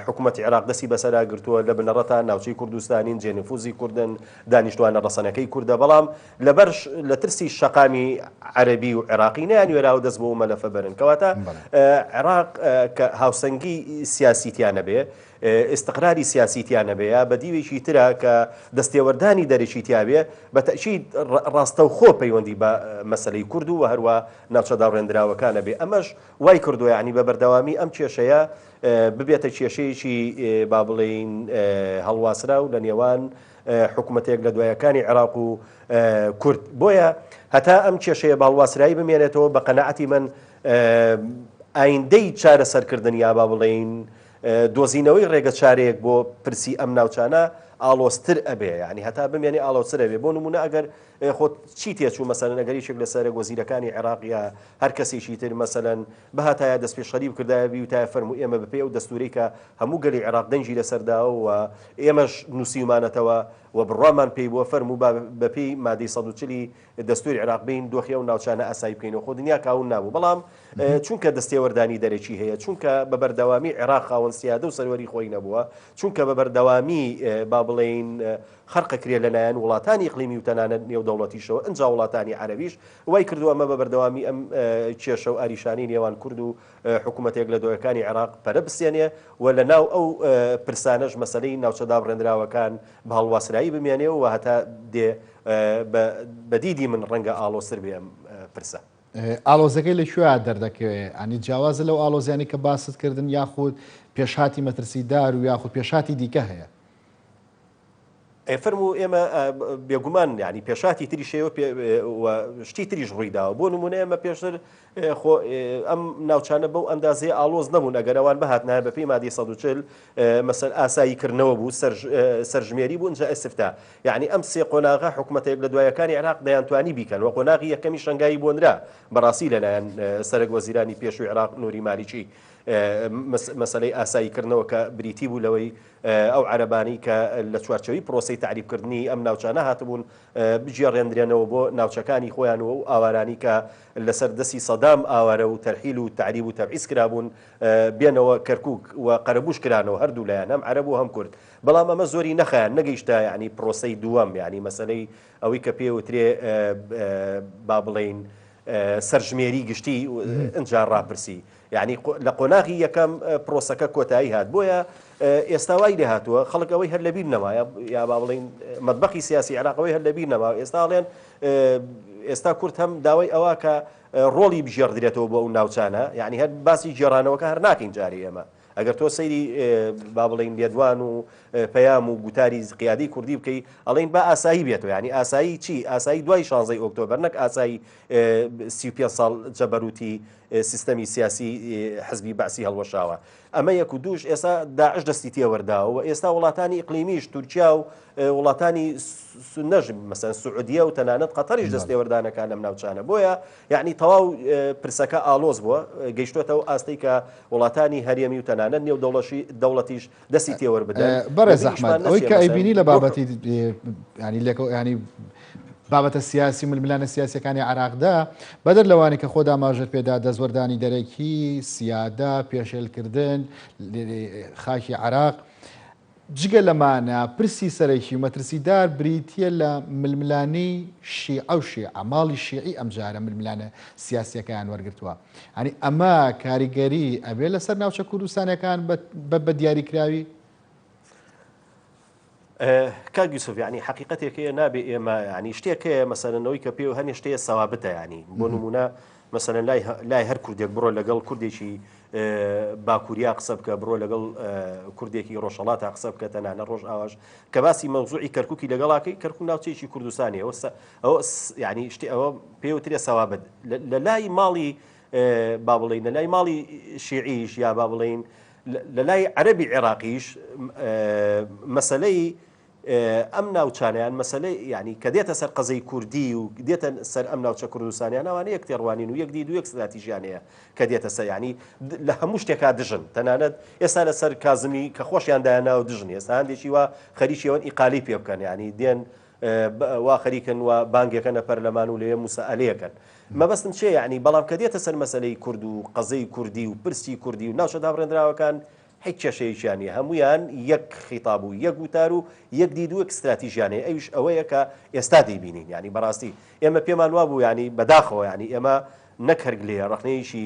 حکوومەتی عێراق دەستی بەسەرا گرتووە لە بنەڕەتا ناوچەی کوردستانین، جێنفوزی کوردن، دانیشتوانە ڕەسەنەکەی کوردە، بەڵام لەبەر لە ترسی شەقامی عەرەبی و عێراقی نەیانوێراوە دەست بۆ مەلەفە بەرن. کەواتە عێراق کە هاوسەنگی سیاسی تیا نەبێ، ئیستقراری سیاسی تیا نەبێ یا بە دیوێکی ترا کە دەستێوەردانی دەرەکی تیا بێ، بە تەئکید ڕاستەوخۆ پەیوەندی بە مەسەلەی کورد و هەروا ناوچە داڕێندراوەکان ئەبێ. ئەمەش وای کردووە یانی بە بەردەوامی ئەم کێشەیە ببێتە کێشەیەکی با بڵێین هەڵواسراو لە نێوان حکومەتێک لە دوایەکانی عێراق و کورد. بۆیە هەتا ئەم کێشەیە بە هەڵواسرایی بمێنێتەوە بە قەناعەتی من ئایندەی چارەسەرکردن یا با بڵێین دۆزینەوەی ڕێگە چارەیەک بۆ پرسی ئەم ناوچانە ئاڵۆزتر ئەبێ یانی هەتا بمێنێ ئاڵۆزتر ئەبێ بۆ نمونە ئەگەر خۆت چی تێچوو مەسەلەن ئەگەر یەکێک لە سەرەک وەزیرەکانی عێراق یا هەر کەسێکی تر مەسەلەن بهاتایە دەستپێشخەری بکردایە بیوتایە فەرموو ئێمە بەپێی ئەو دەستورەی کە هەموو گەلی عێراق دەنگی لەسەر داوە و ئێمەش نووسیومانەتەوە و بڕوامان پێی بووە فەرموو با بەپێی مادەی 140 ی دەستوری عێراق بێین دۆخی ئەو ناوچانە ئاسایی بکەینەوە خۆ دنیا کاون نابوو بەڵام چونکە دەستێوەردانی دەرەکی هەیە چونکە بە بەردەوامی عێراق خاوەن سیادە و سەروەری خۆی نەبووە چونکە بە بەردەوامی با بڵێین خەرقەکرێ لەلایەن وڵاتانی ئیقلیمی و تەنانەت نێودەوڵەتیشەوە ئنجا وڵاتانی عەرەبیش وای کردووە ئەمە بە بەردەوامی ئەم کێشە و ئاریشانەی نێوان کورد و حکوومەتێک لە دۆیەکانی عێراق پەرە بسێنێ و لە ناو ئەو پرسانەش مەسەلەی ناوچە دابڕێنراوەکان بە هەڵواسرایی بمێنێ و هەتا دێ بە دیدی من ڕەنگە ئاڵۆزتر بێ ئەم پرسە. ئاڵۆزەکەی لە کوێیا دەردەکەوێ؟ یانی جیاوازە لەو ئاڵۆزیانەی کە باست کردن یاخود پێشهاتی مەترسیدار و یاخود پێشهاتی دیکە هەیە؟ ئێ فەرموو ئێمە بێگومان یانی پێشهاتی تریش هەیە و شتی تریش ڕووی داوە بۆ نموونە ئێمە پێشتر خۆ ئەم ناوچانە بەو ئەندازەیە ئاڵۆز نەبوون ئەگەر ئەوان بهاتنایە بەپێی مادەی 140 مەسەل ئاسایی کردنەوە بوو سەرژمێری بوو ئینجا ئیستفتا یعنی ئەم سێ قۆناغە حکومەتە یەک لە دوایەکانی عێراق دەیانتوانی بیکەن و قۆناغی یەکەمی شەنگایی بۆ نرا بەڕاستی لەلایەن سەرەک وەزیرانی پێشووی عێراق نوری مالیکی. مەسەلەی ئاساییکردنەوە کە بریتی بوو لەوەی ئەو عەرەبانەی کە لە چوارچێوەی پرۆسەی تەعریبکردنی ئەم ناوچانە هاتبوون بگێڕێندرێنەوە بۆ ناوچەکانی خۆیان و ئەو ئاوارانەی کە لەسەر دەستی سەدام ئاوارە و تەرحیل و تەعریب و تەبعیس کرابوون بێنەوە کەرکوک و قەرەبووش کرانەوە هەردوو لایەن هەم عەرەب و هەم کورد بەڵام ئەمە زۆری نەخایاند نەگەیشتە یانی پرۆسەی دووەم یانی مەسەلەی ئەوەی کە پێ وترێ با بڵێین سەرژمێری گشتی ئنجا ڕاپرسی یانی لە قۆناغی یەکەم پرۆسەکە کۆتایی هات بۆیە ئێستا وای لێ هاتووە خەڵک ئەوەی هەر لەبیر نەما یا با بڵین مەتبەخی سیاسی عێراق ئەوەی هەر لەبیر نەما ئێستا ئەڵێن ئێستا کورد هەم داوای ئەوە کە ڕۆڵی بگێڕدرێتەوە بۆ ئەو ناوچانە یعنی هەر باسی گێڕانەوەکە هەر ناکەین جارێ ئێمە ئەگەر تۆ سەیری با بڵین لێدوان و پەیام و گوتاری قیادی کوردی بکەی ئەڵین با ئاسایی بێتەوە ینی ئاسایی چی ئاسایی دوای 16 ئۆکتۆبەر نەک ئاسایی 35 ساڵ جەبەروتی سیستەمی سیاسی حزبی بەعسی هەڵوەشاوە. ئەمە یەک و دووش ئێستا داعش دەستی تێوەرداوە و ئێستا وڵاتانی ئیقلیمیش تورکیا و وڵاتانی سوننەش مەسەن سعودیە و تەنانەت قەتەریش دەست تێوەردانەکان لەم ناوچانە بۆیە یعنی تەواو پرسەکە ئاڵۆز بووە گەیشتۆتە ئەو ئاستەی کە وڵاتانی هەرێمی و تەنانەت نێو دەوڵەتیش دەستی تێوەر بدەن. بەڕێز ئەحمەد ئەوەی کە ئەیبینی لە بابەتی ینی لێکەوە ینی بابەتە سیاسی و ململانێ سیاسیەکانی عێراقدا، بەدەر لەوانەی کە خۆت ئاماژەت پێدا، دەستوەردانی دەرەکی، سیادە، پێشێلکردن خاکی عێراق، جگە لەمانە پرسی سەرەکی و مەترسیدار بریتییە لە ململانێی شیعە و شیعە، ماڵی شیعی ئەمجارە ململانێ سیاسیەکەیان وەرگرتووە. یانی ئەمە کاریگەری ئەبێ لەسەر ناوچە کوردستانیەکان بە دیاریکراوی؟ کاک یوسف یعنی حقیقەتێک هەیە نابێ ئێمە یعنی شتێک هەیە مەسەلەن ئەوەی کە پێ هەنێ شتەیە سەوابتە یعنی بۆ نمونە مەسەلەن لای لای هەر کوردێک بڕۆ لەگەڵ کوردێکی باکووریا قسە بکە بڕۆ لەگەڵ کوردێکی ڕۆژهەڵاتا قسە بکە تەنانە ڕۆژ ئاواش کە باسی مەوزوعی کەرککی لەگەڵاکەی کەرکک ناوچەیەکی کوردستانی ئەوە ئەوە یعنی شتی ئەوە پێوترێ سەوابت لە لای ماڵی با بڵین لە لای ماڵی شیعیش یا با بڵین لە لای عەرەبی عێراقیش مەسەلەی ئەم ناوچانە یان مەسەلەی یانی کە دێتە سەر قەزەی کوردی و دێتە سەر ئەم ناوچە کوردستانیان ئەوانە یەک تێڕوانین و یەک دید و یەک ستراتیژیان هەیە کە دێتە سەر یانی لە هەموو شتێکا دژن تەنانەت ئێستا لەسەر کازمی کە خۆشیان دایاناوە دژن ئێستا هەندێکی وا خەریکی ئەوەن ئیقالی پێ بکەن یانی دێن وا خەریکن و بانگێکەنە پەرلەمان و لەوێ موسائەلەیەکەن. مەبەستم چیە یەعنی بەڵام کە دێتە سەر مەسەلەی کورد و قەزەی کوردی و پرسی کوردی و ناوچە دابڕێندراوەکان هیچ کێشەیەکیان نیە هەموویان یەک خیتاب و یەک وتار و یەک دید و یەک ستراتیژیان هەیە ئەویش ئەوەیە کە ئێستا دەیبینین یەعنی بەڕاستی ئێمە پێمان وابوو یەعنی بەداخەوە یەعنی ئێمە نەک هەر گلەیە ڕەخنەیەکی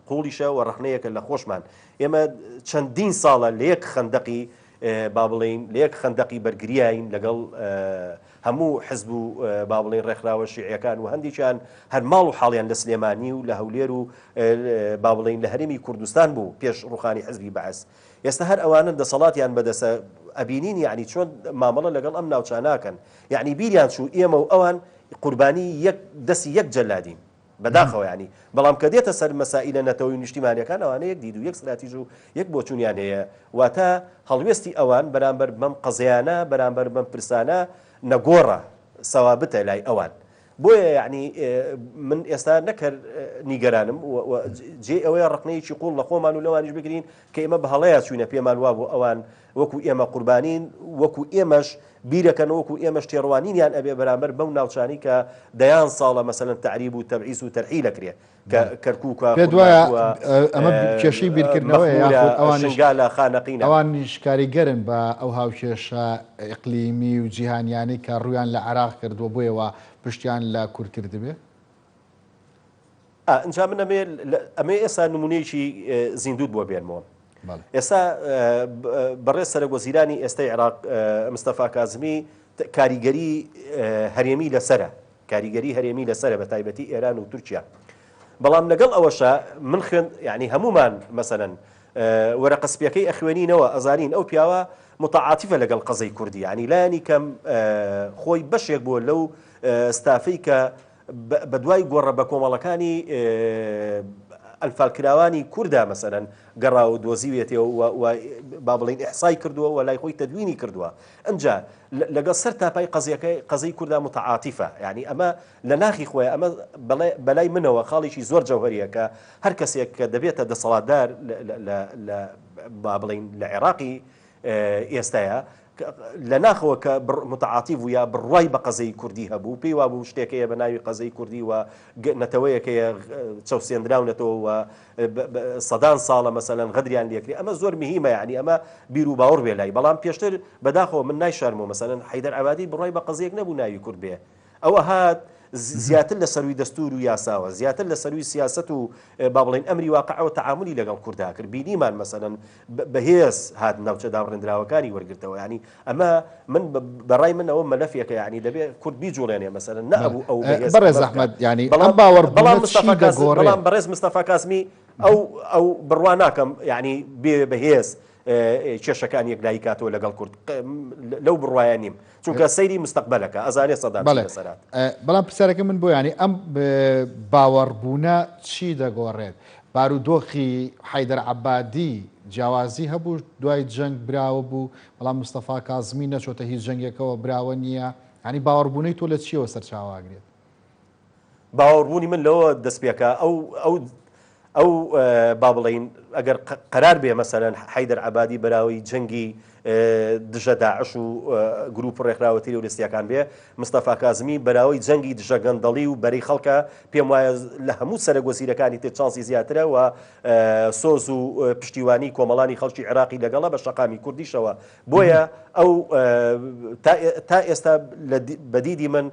قوڵیشە و ڕەخنەیەکە لە خۆشمان ئێمە چەندین ساڵە لە یەک خەندەقی با بڵێین لە یەک خەندەقی بەرگریاین لەگەڵ هەموو حزب و با بڵێین ڕێکخراوە شیعیەکان و هەندێکیان هەر ماڵ و حاڵیان لە سلێمانی و لە هەولێر و با بڵێین لە هەرێمی کوردستان بوو پێش ڕوخانی حزبی بەعس ئێستا هەر ئەوانن دەسەڵاتیان بەدەسە ئەبینین یعنی چۆن مامەڵە لەگەڵ ئەم ناوچاناکەن یعنی بیریان چوو ئێمە و ئەوان قوربانی یەک دەستی یەک جەلادین بەداخەوە یانی، بەڵام کە دێتە سەر مەسائیلە نەتەوەی و نیشتیمانیەکان ئەوانە یەک دید و یەک ستراتیژ و یەک بۆچوونیان هەیە، واتە هەڵوێستی ئەوان بەرامبەر بەم قەزیانە، بەرامبەر بەم پرسانە نەگۆڕە، سەوابتە لای ئەوان. بۆیە یانی من ئێستا نەک هەر نیگەرانم و جێی ئەوەیە ڕەخنەیەکی قووڵ لە خۆمان و لەوانیش بگرین کە ئێمە بە هەڵەیا چووینە پێمان وابوو ئەوان وەکو ئێمە قوربانین، وەکو ئێمەش بیرەکەن وەکو ئێمەش تێڕوانینیان ئەبێ بەرامبەر بەو ناوچانەی کە دەیان ساڵە مەسەلەن تەعریب و تەبعیس و تەرحیل ئەکرێ کە کەرکوکە، پێت وایە خورماتووە، ئەمە کێشەی بیرکردنەوەیە مەخمورە، یاخود ئەوانیش شنگالە، خانەقینە؟ ئەوانیش کاریگەرن بە ئەو هاوکێشە ئیقلیمی و جیهانیانەی کە ڕوویان لە عێراق کردووە بۆیە وا پشتیان لە کورد کردبێ؟ ئا ئینجا من ئەمەوێ ئەمەوێ ئێستا نمونەیەکی زیندووت بۆ بێنمەوە. ئێستا بەڕێز سەرەک وەزیرانی ئێستای عێراق مستەفا کازمی کاریگەری هەرێمی لەسەرە کاریگەری هەرێمی لەسەرە بە تایبەتی ئێران و تورکیا بەڵام لەگەڵ ئەوەشە من خوێن یعنی هەمومان مەسەلەن وەرەقە سپیەکەی ئەخوێنینەوە ئەزانین ئەو پیاوە متعاتیفە لەگەڵ قەزەی کوردی یعنی لایەنی کەم خۆی بەشێک بووە لەو ستافەی کە بەدوای گۆڕە بەکۆمەڵەکانی. ئەنفالکراوانی کوردا مەسەلەن گەڕاوە و دۆزیویەتیەوە و و با بڵێین ئیحسای کردووە و لای خۆی تەدوینی کردووە ئنجا لەگەڵ سەر تاپای قەزیەکەی قەزیی کوردا متعاتیفە یانی ئەمە لە ناخی خۆی ئەمە بەڵێ بەلای منەوە خاڵێکی زۆر جەوهەریە کە هەر کەسێک کە دەبێتە دەسەڵاتدار لە لە با بڵێین لە عێراقی ئێستایا لە ناخەوە کە متعاتیف بوو یا بڕوای بە قەزەی کوردی هەبوو، پێی وابوو شتێک هەیە بە ناوی قەزەی کوردی و نەتەوەیەک هەیە چەوسێندراونەتەوە و سەدان ساڵە مەسەلەن غەدریان لێکرێ، ئەمە زۆر مهیمە یانی ئەمە بیر و باوەڕ بێ لای، بەڵام پێشتر بەداخەوە من نایشارمەوە مەسەلەن حەیدەر عەبادی بڕوای بە قەزیەک نەبوو ناوی کورد بێ، ئەوە هات زیاتر لە سەرووی دەستوور و یاساوە، زیاتر لە سەرووی سیاسەت و با بڵێین ئەمری واقعەوە تەعامولی لەگەڵ کوردا کرد. بینیمان مەسەلەن بەهێز هات ناوچە دابڕێندراوەکانی وەرگرتەوە. یانی ئەمە من بە ڕای من ئەوە مەلەفێکە یانی دەبێ کورد بیجوڵێنێ مەسەلەن نەئەبوو ئەو بەهێز بەڕێز ئەمە بکا. ئەحمەد یانی ئەم بەڵام باوەڕبوونە بەڵام چی مستەفا کازم دەگۆڕێ؟ بەڵام بەڕێز مستەفا کازمی ئەو ئەو بڕوا ناکەم یانی بێ بەهێز کێشەکان یەکلایی کاتەوە لەگەڵ کورد لەو بڕوایە نیم چونکە سەیری مستەقبەلەکە ئەزانێ سەدام چی لەسەرات. بەڵام پرسیارەکە من بۆ یانی ئەم باوەڕبوونە چی دەگۆڕێت؟ بارودۆخی حەیدەر عەبادی جیاوازی هەبوو دوای جەنگ براوە بوو بەڵام مستەفا کازمی نەچۆتە هیچ جەنگێکەوە براوە نییە یانی باوەڕبوونەی تۆ لە چیەوە سەرچاوە ئەگرێت؟ باوەڕبوونی من لەوە دەست پێکا ئەو ئەو ئەو با بڵێین ئەگەر قەرار بێ مەسەلەن حەیدەر عەبادی بەراوەی جەنگی دژە داعش و گروپ و ڕێکخراوە تیرۆریستیەکان بێ، مستەفا کازمی بەراوەی جەنگی دژە گەندەڵی و بەرەی خەڵکە، پێم وایە لە هەموو سەرەک وەزیرەکانی تر چانسی زیاترە و سۆز و پشتیوانی کۆمەڵانی خەڵکی عێراقی لەگەڵە بە شەقامی کوردیشەوە بۆیە ئەو تا ئێستا بە دیدی من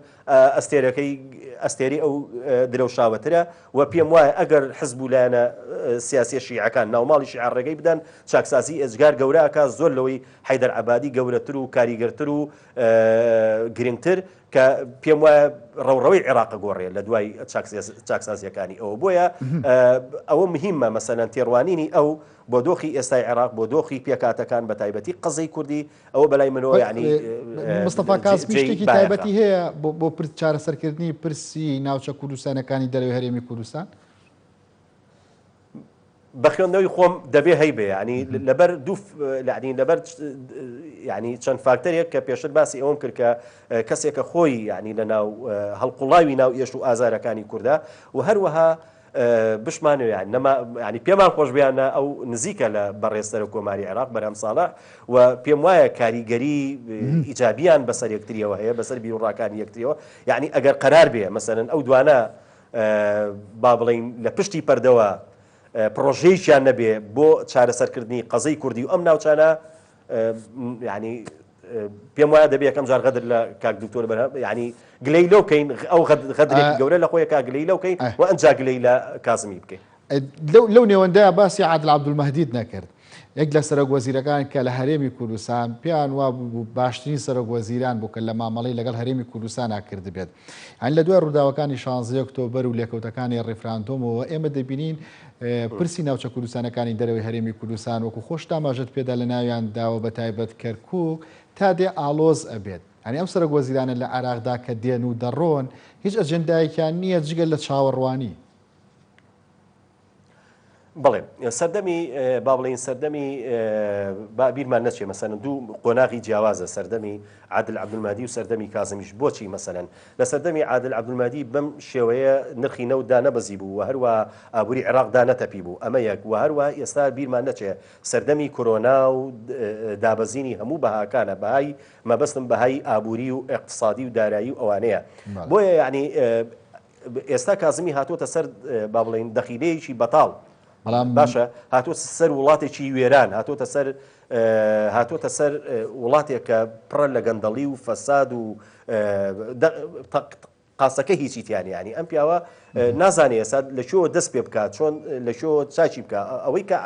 ئەستێرەکەی ئەستێرەی ئەو درەوشاوەترە و پێم وایە ئەگەر حزب و لایەنە سیاسیە شیعەکان ناوماڵی شیعە ڕێگەی بدەن چاکسازی ئێجگار گەورە ئەکا زۆر لەوەی حەیدەر عەبادی گەورەتر و کاریگەرتر و گرنگتر کە پێم وایە ڕەوڕەوەی عێراق گۆڕێ لە دوای چاکسازیەکانی ئەوە بۆیە ئەوە مهمە مەسەلەن تێڕوانینی ئەو بۆ دۆخی ئێستای عێراق بۆ دۆخی پێکهاتەکان بە تایبەتی قەزەی کوردی ئەوە بەلای منەوە یعنی مستەفا کازمی شتێکی تایبەتی هەیە بۆ پرس چارەسەرکردنی پرسی ناوچە کوردستانەکانی دەرەوەی هەرێمی کوردستان؟ بە خوێندنەوەی خۆم دەبێ هەیبێ ینی لەبەر دوو ینی لەبەر ینی چەند فاکتەرێک کە پێشتر باسی ئەوم کرد کە کەسێکە خۆی ینی لە ناو هەڵقوڵاوی ناو ئێش و ئازارەکانی کووردا و هەروەها بشمانەوێ یان نەما یانی پێمان خۆش بێ یان نا ئەو نزیکە لە بەڕێز سەرۆک کۆماری عێراق بەرهەم ساڵح و پێم وایە کاریگەری ئیجابیان بەسەر یەکتریەوە هەیە بەسەر بیروڕاکانی یەکتریەوە یعنی ئەگەر قەرار بێ مەسەلەن ئەو دوانە با بڵین لە پشتی پەردەوە پڕۆژەیەکیان نەبێ بۆ چارەسەرکردنی قەزەی کوردی و ئەم ناوچانە یعنی پێم وایە دەبێ یەکەم جار غەدر لە کاک دکتۆر بەرهەم یعنی گلەی لەو کەین ئەو غەدرێکی گەورە لە خۆی کا گلەی لەو کەین و ئەنجا گلەی لە کازمی بکەین. لەو نێوەندەیا باسی عادل عەبدولمەهدیت نەکرد یەک لە سەرۆک وەزیرەکان کە لە هەرێمی کوردستان پێیان وابوو باشترین سەرۆک وەزیران بوو کە لە مامەڵەی لەگەڵ هەرێمی کوردستانا کردبێت یانی لە دوای ڕووداوەکانی شانزەی ئۆکتۆبەر و لێکەوتەکانی ڕیفراندۆمەوە ئێمە دەبینین پرسی ناوچە کوردستانەکانی دەرەوەی هەرێمی کوردستان وەکو خۆشت ئاماژەت پێدا لە ناویان داوە بە تایبەت کەرکوک تا دێ ئاڵۆز ئەبێت یانی ئەم سەرۆک وەزیرانە لە عێراقدا کە دێن و دەڕۆن هیچ ئەجێندایەکیان نییە جگە لە چاوەڕوانی. بەڵێ سەردەمی با بڵێین سەردەمی با بیرمان نەچێ مەسەلەن دوو قۆناغی جیاوازە سەردەمی عادل عەبدولمەهدی و سەردەمی کازمیش بۆچی مەسەلەن لە سەردەمی عادل عەبدولمەهدی بەم شێوەیە نرخی نەوت دانەبەزی بوو و هەروە ئابووری عێراق دانەتەپی بوو ئەمە یەک و هەروە ئێستا بیرمان نەچێ سەردەمی کۆرۆنا و دابەزینی هەموو بەهاکانە بەهای مەبەستم بەهای ئابووری و ئیقتسادی و دارایی و ئەوانەیە بۆیە یعنی ئێستا کازمی هاتووەتە سەر با بڵێین دەخیلەیەکی بەتاڵ بەڵام باشە هاتووە سەر وڵاتێکی وێران هاتووەتە سەر هاتووەتە سەر وڵاتێک کە پڕە لە گەندەڵی و فەساد و قاسەکە هیچی تیانە ینی ئەم پیاوە نازانێ ئێستا لە کوێوە دەست پێ بکات چۆن لە کوێوە چاکی بکە ئەوەی کە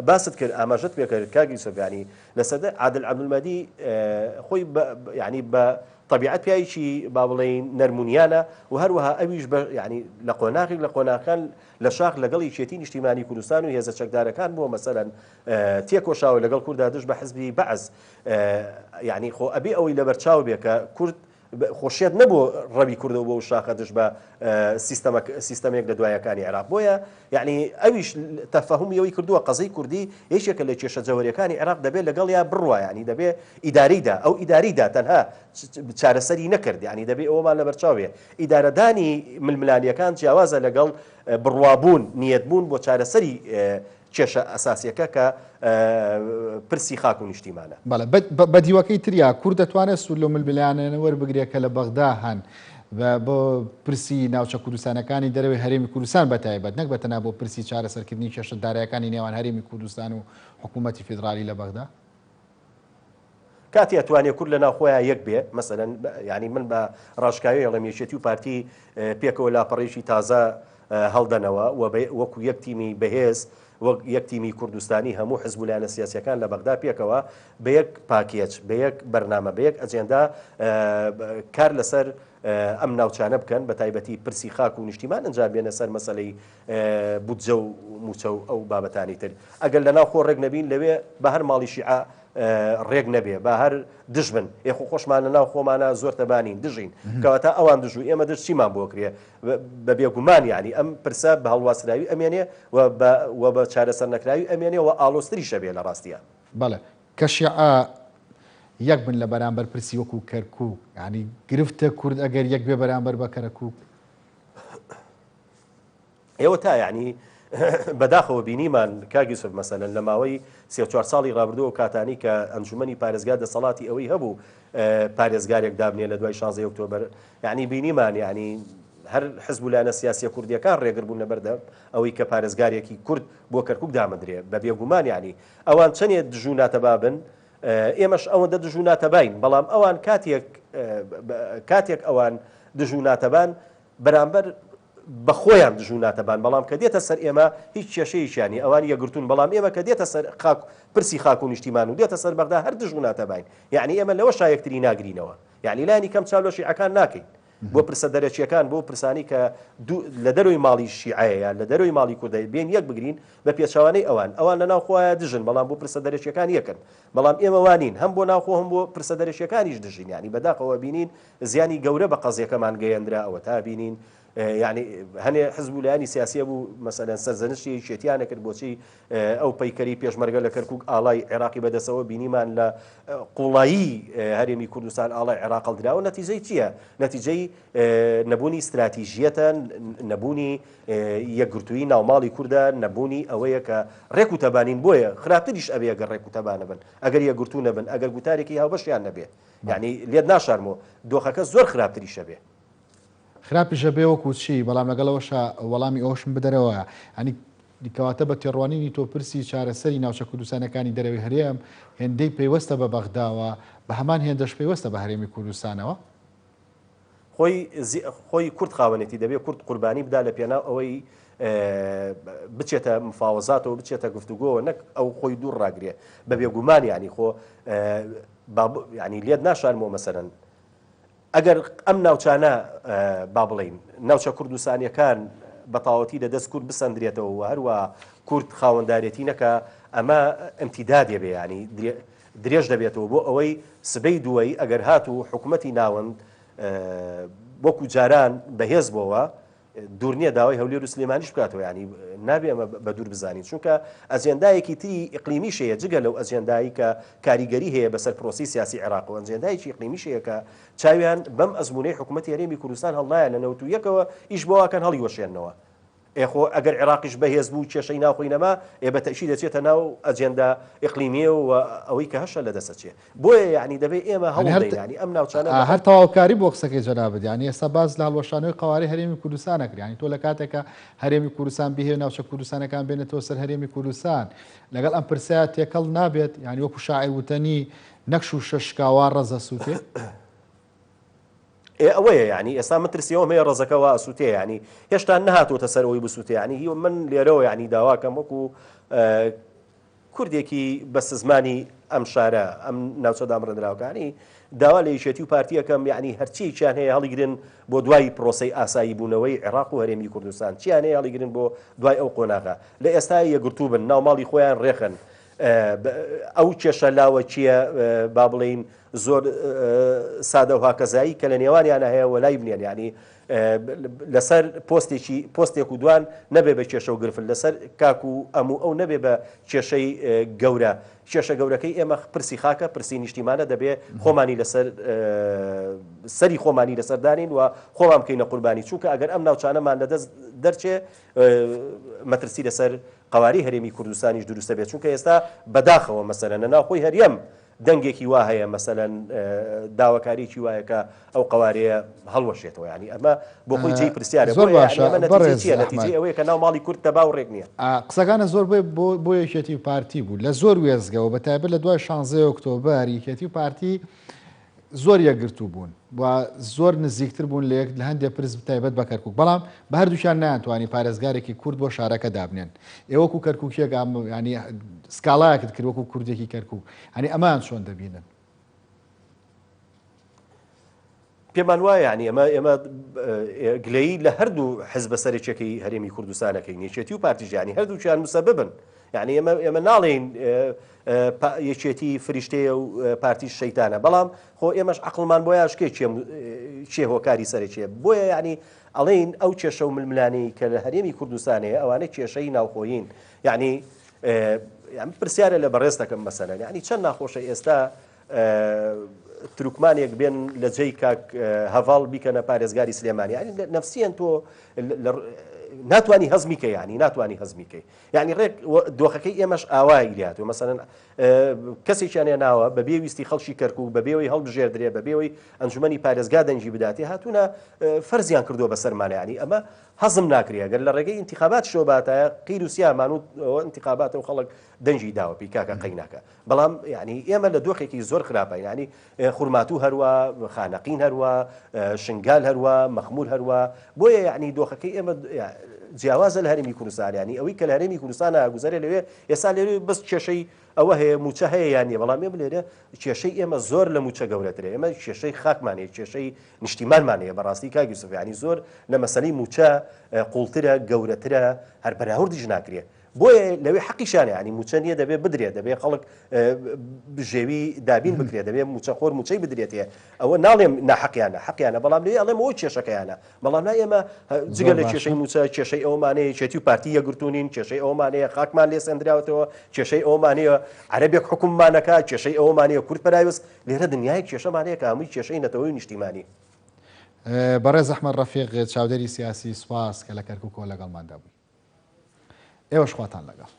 باست کرد ئاماژەت پێ کرد کاک یوسف ینی لە سەردە عادل عەبدولمەهدی خۆی ینی بە تەبیعەت پیاوێکی با بڵێین نەرمونیانە و هەروەها ئەویش بە یانی لە قۆناغێک لە قۆناغەکان لە شاخ لەگەڵ یەکێتی نیشتیمانی کوردستان و هێزە چەکدارەکان بووە مەسەلەن تێکۆشاوە لەگەڵ کوردا دژ بە حزبی بەعس یانی خۆ ئەبێ ئەوەی لەبەرچاو بێ کە کورد خۆ شێت نەبوو ڕەوی کردەوە بۆ شاخە دژ بە سیستەمە سیستەمێک لە دوایەکانی عێراق بۆیە یعنی ئەویش تەفەهومی ئەوی کردووە قەزەی کوردی یەکێکە لە کێشە جەوەریەکانی عێراق دەبێت لەگەڵیا بڕوا یعنی دەبێ ئیداریدا ئەو ئیداریدا تەنها چارەسەری نەکرد یعنی دەبێ ئەومان لەبەرچاو بێ ئیدارەدانی ململانیەکان جیاوازە لەگەڵ بڕوابوون نیەتبوون بۆ چارەسەری کێشە ئەساسیەکە کە پرسی خاک و نیشتیمانە. بەڵێ بە دیوەکەی تریا کورد دەتوانێت سوود لەو ململانێیانە وەربگرێت کە لە بەغدا هەن بۆ پرسی ناوچە کوردستانەکانی دەرەوەی هەرێمی کوردستان بە تایبەت نەک بە تەنها بۆ پرسی چارەسەرکردنی کێشە دارایەکانی نێوان هەرێمی کوردستان و حکوومەتی فیدرالی لە بەغدا؟ کاتێ ئەتوانێ کورد لە ناو خۆیا یەک بێ مەسەلەن یانی من بە ڕاشکاوی ئەڵێم یەکێتی و پارتی پێکەوە لاپەڕەیەکی تازە هەڵدەنەوە و وەکو یەک تیمی بەهێز وەک یەک تیمی کوردستانی هەموو حزب و لایەنە سیاسیەکان لە بەغدا پێکەوە بە یەک پاکێج بە یەک بەرنامە بە یەک ئەجێندا کار لەسەر ئەم ناوچانە بکەن بە تایبەتی پرسی خاک و نیشتیمان ئەنجا بێنە سەر مەسەلەی بودجە و موچە و ئەو بابەتانی تر ئەگەر لە ناو خۆ ڕێک نەبین لەوێ بە هەر ماڵی شیعە ڕێک نەبێ با هەر دژ بن ئێ خۆ خۆشمان لە ناو خۆمانە زۆر تەبانین دژین کەواتە ئەوان دژ و ئێمە دژ چیمان بۆ کرێ بە بێگومان یعنی ئەم پرسە بە هەڵواسراوی ئەمێنێ و بە و بە چارەسەر نەکراوی ئەمێنێ و ئاڵۆزتریشە بێ لە ڕاستیە. بەڵێ کە شیعە یەک بن لە بەرامبەر پرسی وەکو کەرکوک یعنی گرفتە کورد ئەگەر یەک بێ بەرامبەر بە کەرکوک؟ ئێوە تا یەعنی بەداخەوە بینیمان کاک یوسف مەسەلەن لە ماوەی سێ چوار ساڵی ڕابردوو ئەو کاتانەی کە ئەنجومەنی پارێزگا دەسەڵاتی ئەوەی هەبوو پارێزگارێک دابنێ لە دوای شانزەی ئۆکتۆبەر یەعنی بینیمان یەعنی هەر حزب و لایەنە سیاسیە کوردیەکان ڕێگر بوون لەبەردەم ئەوەی کە پارێزگارێکی کورد بۆ کەرکوک دامەندرێ بە بێگومان یەعنی ئەوان چەنێ دژ و ناتەبا بن ئێمەش ئەوەندە دژ و ناتەباین بەڵام ئەوان کاتێک کاتێک ئەوان دژ و ناتەبان بەرامبەر بە خۆیان دژ و ناتەبان، بەڵام کە دێتە سەر ئێمە هیچ کێشەیەکیان نیە، ئەوان یەکگرتوون، بەڵام ئێمە کە دێتە سەر خاک پرسی خاک و نیشتیمان و دێتە سەر بەغدا هەر دژ و ناتەباین، یەعنی ئێمە لەوەشا یەکتری ناگرینەوە، یەعنی لانی کەم چاو لە شیعەکان ناکەین بۆ پرسە دەرەکیەکان، بۆ پرسانەی کە دوو لە دەرەوەی ماڵی شیعەیە یان لە دەرەوەی ماڵی کوردە بێن یەک بگرین، بە پێچەوانەی ئەوان، ئەوان لە ناو خۆیان دژن بەڵام بۆ پرسە دەرەکیەکان یەکن، بەڵام ئێمە وا نین، هەم بۆ ناوخۆ هەم بۆ پرسە دەرەکیەکانیش دژین، یەعنی بەداخەوە بینین زیانی گەورە بە قەزیەکەمان گەیەنرا ئەوەتا بینین یەعنی هەنێ حزب و لایەنی سیاسی هەبوو مەسەلەن سەرزەنشتی یەکێتیان نەکرد بۆچی ئەو پەیکەری پێشمەرگە لە کەرکوک ئاڵای عێراقی بەدەسەوە بینیمان لە قوڵایی هەرێمی کوردستان ئاڵای عێراق هەڵدراوە نەتیجەی چییە؟ نەتیجەی نەبوونی ستراتیژیەتە نەبوونی یەکگرتووی ناوماڵی کوردە نەبوونی ئەوەیە کە ڕێک و تەبانین بۆیە خراپتریش ئەبێ ئەگەر ڕێک و تەبانە بن ئەگەر یەکگرتوو نەبن ئەگەر گوتارێکی هاوبەشیان نەبێ یانی لێت ناشارمەوە دۆخەکە زۆر خراپتریش ئەبێ. خراپیش ئەبێ وەکو چی؟ بەڵام لەگەڵ ئەوەشا وەڵامی ئەوەشم بدەرەوە یانی کەواتە بە تێڕوانینی تۆ پرسی چارەسەری ناوچە کوردستانەکانی دەرەوەی هەرێم هێندەی پەیوەستە بە بەغداوە بە هەمان هێندەش پەیوەستە بە هەرێمی کوردستانەوە؟ خۆی خۆی کورد خاوەنێتی دەبێ کورد قوربانی بدا لە پێناو ئەوەی بچێتە مفاوەزاتەوە بچێتە گفتوگۆوە نەک ئەو خۆی دوور ڕاگرێ بە بێگومان یانی خۆ ینی لێت ناشارمەوە مەسەرەن ئەگەر ئەم ناوچانە با بڵین ناوچە کوردستانیەکان بە تەواوەتی لە دەست کورد بسەندرێتەوە و هەروە کورد خاوەندارێتی نەکە ئەمە ئەمتیدادێ بێ ینی درێژ دەبێتەوە بۆ ئەوەی سبەی دووەی ئەگەر هاتوو حکومەتی ناوەند وەکو جاران بەهێز بۆوە دوور نییە داوای هەولێر و سلێمانیش بکاتەوە یانی نابێ ئەمە بە دوور بزانین چونکە ئەجێندایەکی تری ئیقلیمیش هەیە جگە لەو ئەجێندایی کە کاریگەری هەیە بەسەر پرۆسەی سیاسی عێراق و ئەجێندایەکی ئیقلیمیش هەیە کە چاویان بەم ئەزموونەی حکوومەتی هەرێمی کوردستان هەڵنایە لە 91ەوە ئیش بۆ واکەن هەڵیوەشێننەوە ئێ خۆ ئەگەر عێراقیش بەهێز بوو کێشەی ناوخۆی نەما، ئێ بە تەئکید دەچێتە ناو ئەجێندا ئیقلیمییە و ئەوەی کە هەشە لە دەست ئەچێ. بۆیە یەعنی دەبێ ئێمە هەوڵ هەر دەین یەعنی ئەم ناوچانە بە هەر هەر تەواوکاری بۆ قسەکەی جەنابت یانی ئێستا باس لە هەڵوەشانەوەی قەوارەی هەرێمی کوردستان ئەکرێ یانی تۆ لە کاتێکا هەرێمی کوردستان بیهەوێ ناوچە کوردستانەکان بێنێتەوە سەر هەرێمی کوردستان لەگەڵ ئەم پرسە تێکەڵ نابێت یانی وەکو شاعیر وتەنی نەک شووشە شکاوا ڕەز ئەسووتێ. ئێ ئەوەیە یانی ئێستا من ترسی ئەوەم هەیە ڕەزەکە وا ئەسووتێ یانی هێشتا نەهاتووەتە سەر ئەوەی بسووتێ یانی هی من لێرەوە یانی داواکەم وەکو کوردێکی بە سزمانی ئەم شارە ئەم ناوچە دامڕێنراوەکانی داوا لە یەکێتی و پارتیەکەم یعنی هەرچیەکیان هەیە هەڵیگرن بۆ دوای پرۆسەی ئاسایی بوونەوەی عێراق و هەرێمی کوردستان چیان هەیە هەڵیگرن بۆ دوای ئەو قۆناغە لە ئێستا یەکگرتوو بن ناو ماڵی خۆیان ڕێخن. ئەو کێشە لاوەکییە با بڵێین زۆر سادە و هاکەزایی کە لە نێوانیانە هەیە وەلای بنێن یعنی لەسەر پۆستێکی پۆستێک و دوان نەبێ بە کێشە و گرفت لەسەر کاک و ئەم و ئەو نەبێ بە کێشەی گەورە کێشە گەورەکەی ئێمە پرسی خاکە پرسی نیشتیمانە دەبێ خۆمانی لەسەر سەری خۆمانی لەسەر دانین و خۆمان بکەینە قوربانی چونکە ئەگەر ئەم ناوچانەمان لەدەست دەرچێ مەترسی لەسەر قەوارەی هەرێمی کوردستانیش دروستە بێت چونکە ئێستا بەداخەوە مەسەلەن لە ناوخۆی هەرێم دەنگێکی وا هەیە مەسەلەن داواکاریەکی وایە کە ئەو قەوارەیە هەڵوەشێتەوە یانی ئەمە بۆ خۆی جێی پرسیارە زۆر بۆیە باشە یانی ئەمە نەتیجەی بەڕێز چییە ئەحمەد نەتیجەی ئەوەیە کە ناو ماڵی کورد تەبا و ڕێک نییە. قسەکانت زۆر بۆ بۆ بۆ یەکێتی و پارتی بوو لە زۆر وێستگەوە بە تایبەت لە دوای شانزەی ئۆکتۆبەر یەکێتی و پارتی زۆر یەکگرتوو بوون و زۆر نزیکتر بوون لە یەک لە هەندێک پرس تایبەت بە کەرکوک بەڵام بە هەردووکیان نەیانتوانی پارێزگارێکی کورد بۆ شارەکە دابنێن ئێوە وەکو کەرکوکیەک ینی سکاڵایەکت کرد وەکو کوردێکی کەرکوک هەنی ئەمان چۆن دەبینن؟ پێمان وایە یعنی ئەمە ئێمە گلەیی لە هەردوو حزبە سەرەکیەکەی هەرێمی کوردستانەکەین یەکێتی و پارتیش یعنی هەردووکیان مسەببن یعنی ئێمە ئێمە ناڵێین یەکێتی فریشتەیە و پارتیش شەیتانە بەڵام خۆ ئێمەش عەقڵمان بۆ یاشکێ کێ کێ هۆکاری سەرەکیە بۆیە یعنی ئەڵێین ئەو کێشە و ململانێی کە لە هەرێمی کوردستان هەیە ئەوانە کێشەی ناوخۆیین یعنی پرسیارە لە بەڕێز دەکەم مەسەلەن یعنی چەند ناخۆشە ئێستا تورکمانێک بێن لە جێی کاک هەڤاڵ بیکەنە پارێزگاری سلێمانی یعنی نەفسیەن تۆ ناتوانی هەزمی کەی یعنی ناتوانی هەزمی کەی یعنی ڕێک دۆخەکەی ئێمەش ئاوای لاتوە مەسەلەن کەسێکیان ناوە بە بێویستی خەڵکی کەرکک بە بێەوەی هەڵبژێردرێ بە بێەوەی ئەنجومی پارێزگا دەنگی بداتێ هاتوونە فەرزیان کردووە بەسەرمانە ینی ئەمە هەزم ناکرێ گەر لە ڕێگەی ئینتخابات شۆباتایە قیر و سیامان و ئینتخاباتە و خەڵک دەنگی داوە پی کاکە قەیناکە بەڵام یعنی ئێمە لە دۆخێکی زۆر خراپین یعنی خورماتوو هەروا خانەقین هەروا شنگال هەروا مەخمور هەروا بۆیە یعنی دۆخەکەی ئێمە جیاوازە لە هەرێمی کوردستان یعنی ئەوەی کە لە هەرێمی کوردستان گوزارێ لەوێ ئێستا لێرێ بەس کێشەی ئەوە هەیە موچە هەیە یان نیە بەڵام ئێمە لێرە کێشەی ئێمە زۆر لە موچە گەورەترە ئێمە کێشەی خاکمان هەیە کێشەی نیشتیمانمان هەیە بەڕاستی کاک یوسف یعنی زۆر لە مەسەلەی موچە قوڵترە گەورەترە هەر بەراوردیش ناکرێ بۆیە لەوێ حەقیشیانە یانی موچە نیە دەبێ بدرێت دەبێ خەڵک بژێوی دابین بکرێت دەبێ موچەخۆر موچەی بدرێتێ ئەوە ناڵێم ناحەقیانە حەقیانە بەڵام لێ ئەڵێم ئەوە کێشەکەیانە بەڵام لا ئێمە جگە لە کێشەی موچە کێشەی ئەومانەیە یەکێتی و پارتی یەکگرتوونین کێشەی ئەومانەیە خاکمان لێ سەندراوەتەوە کێشەی ئەومانەیە عەرەبێک حکوممانەکە کێشەی ئەومانەیە کورد پەراوێز لێرە دنیای کێشەمانەیە کە هەمووی کێشەی نەتەوەی و نیشتیمانی. بەڕێز ئەحمەد ڕەفیق چاودێری سیاسی سوپاس کە لە کەرکوکەوە لەگەڵماندا بووی. ئێوەش خواتان لەگەڵ.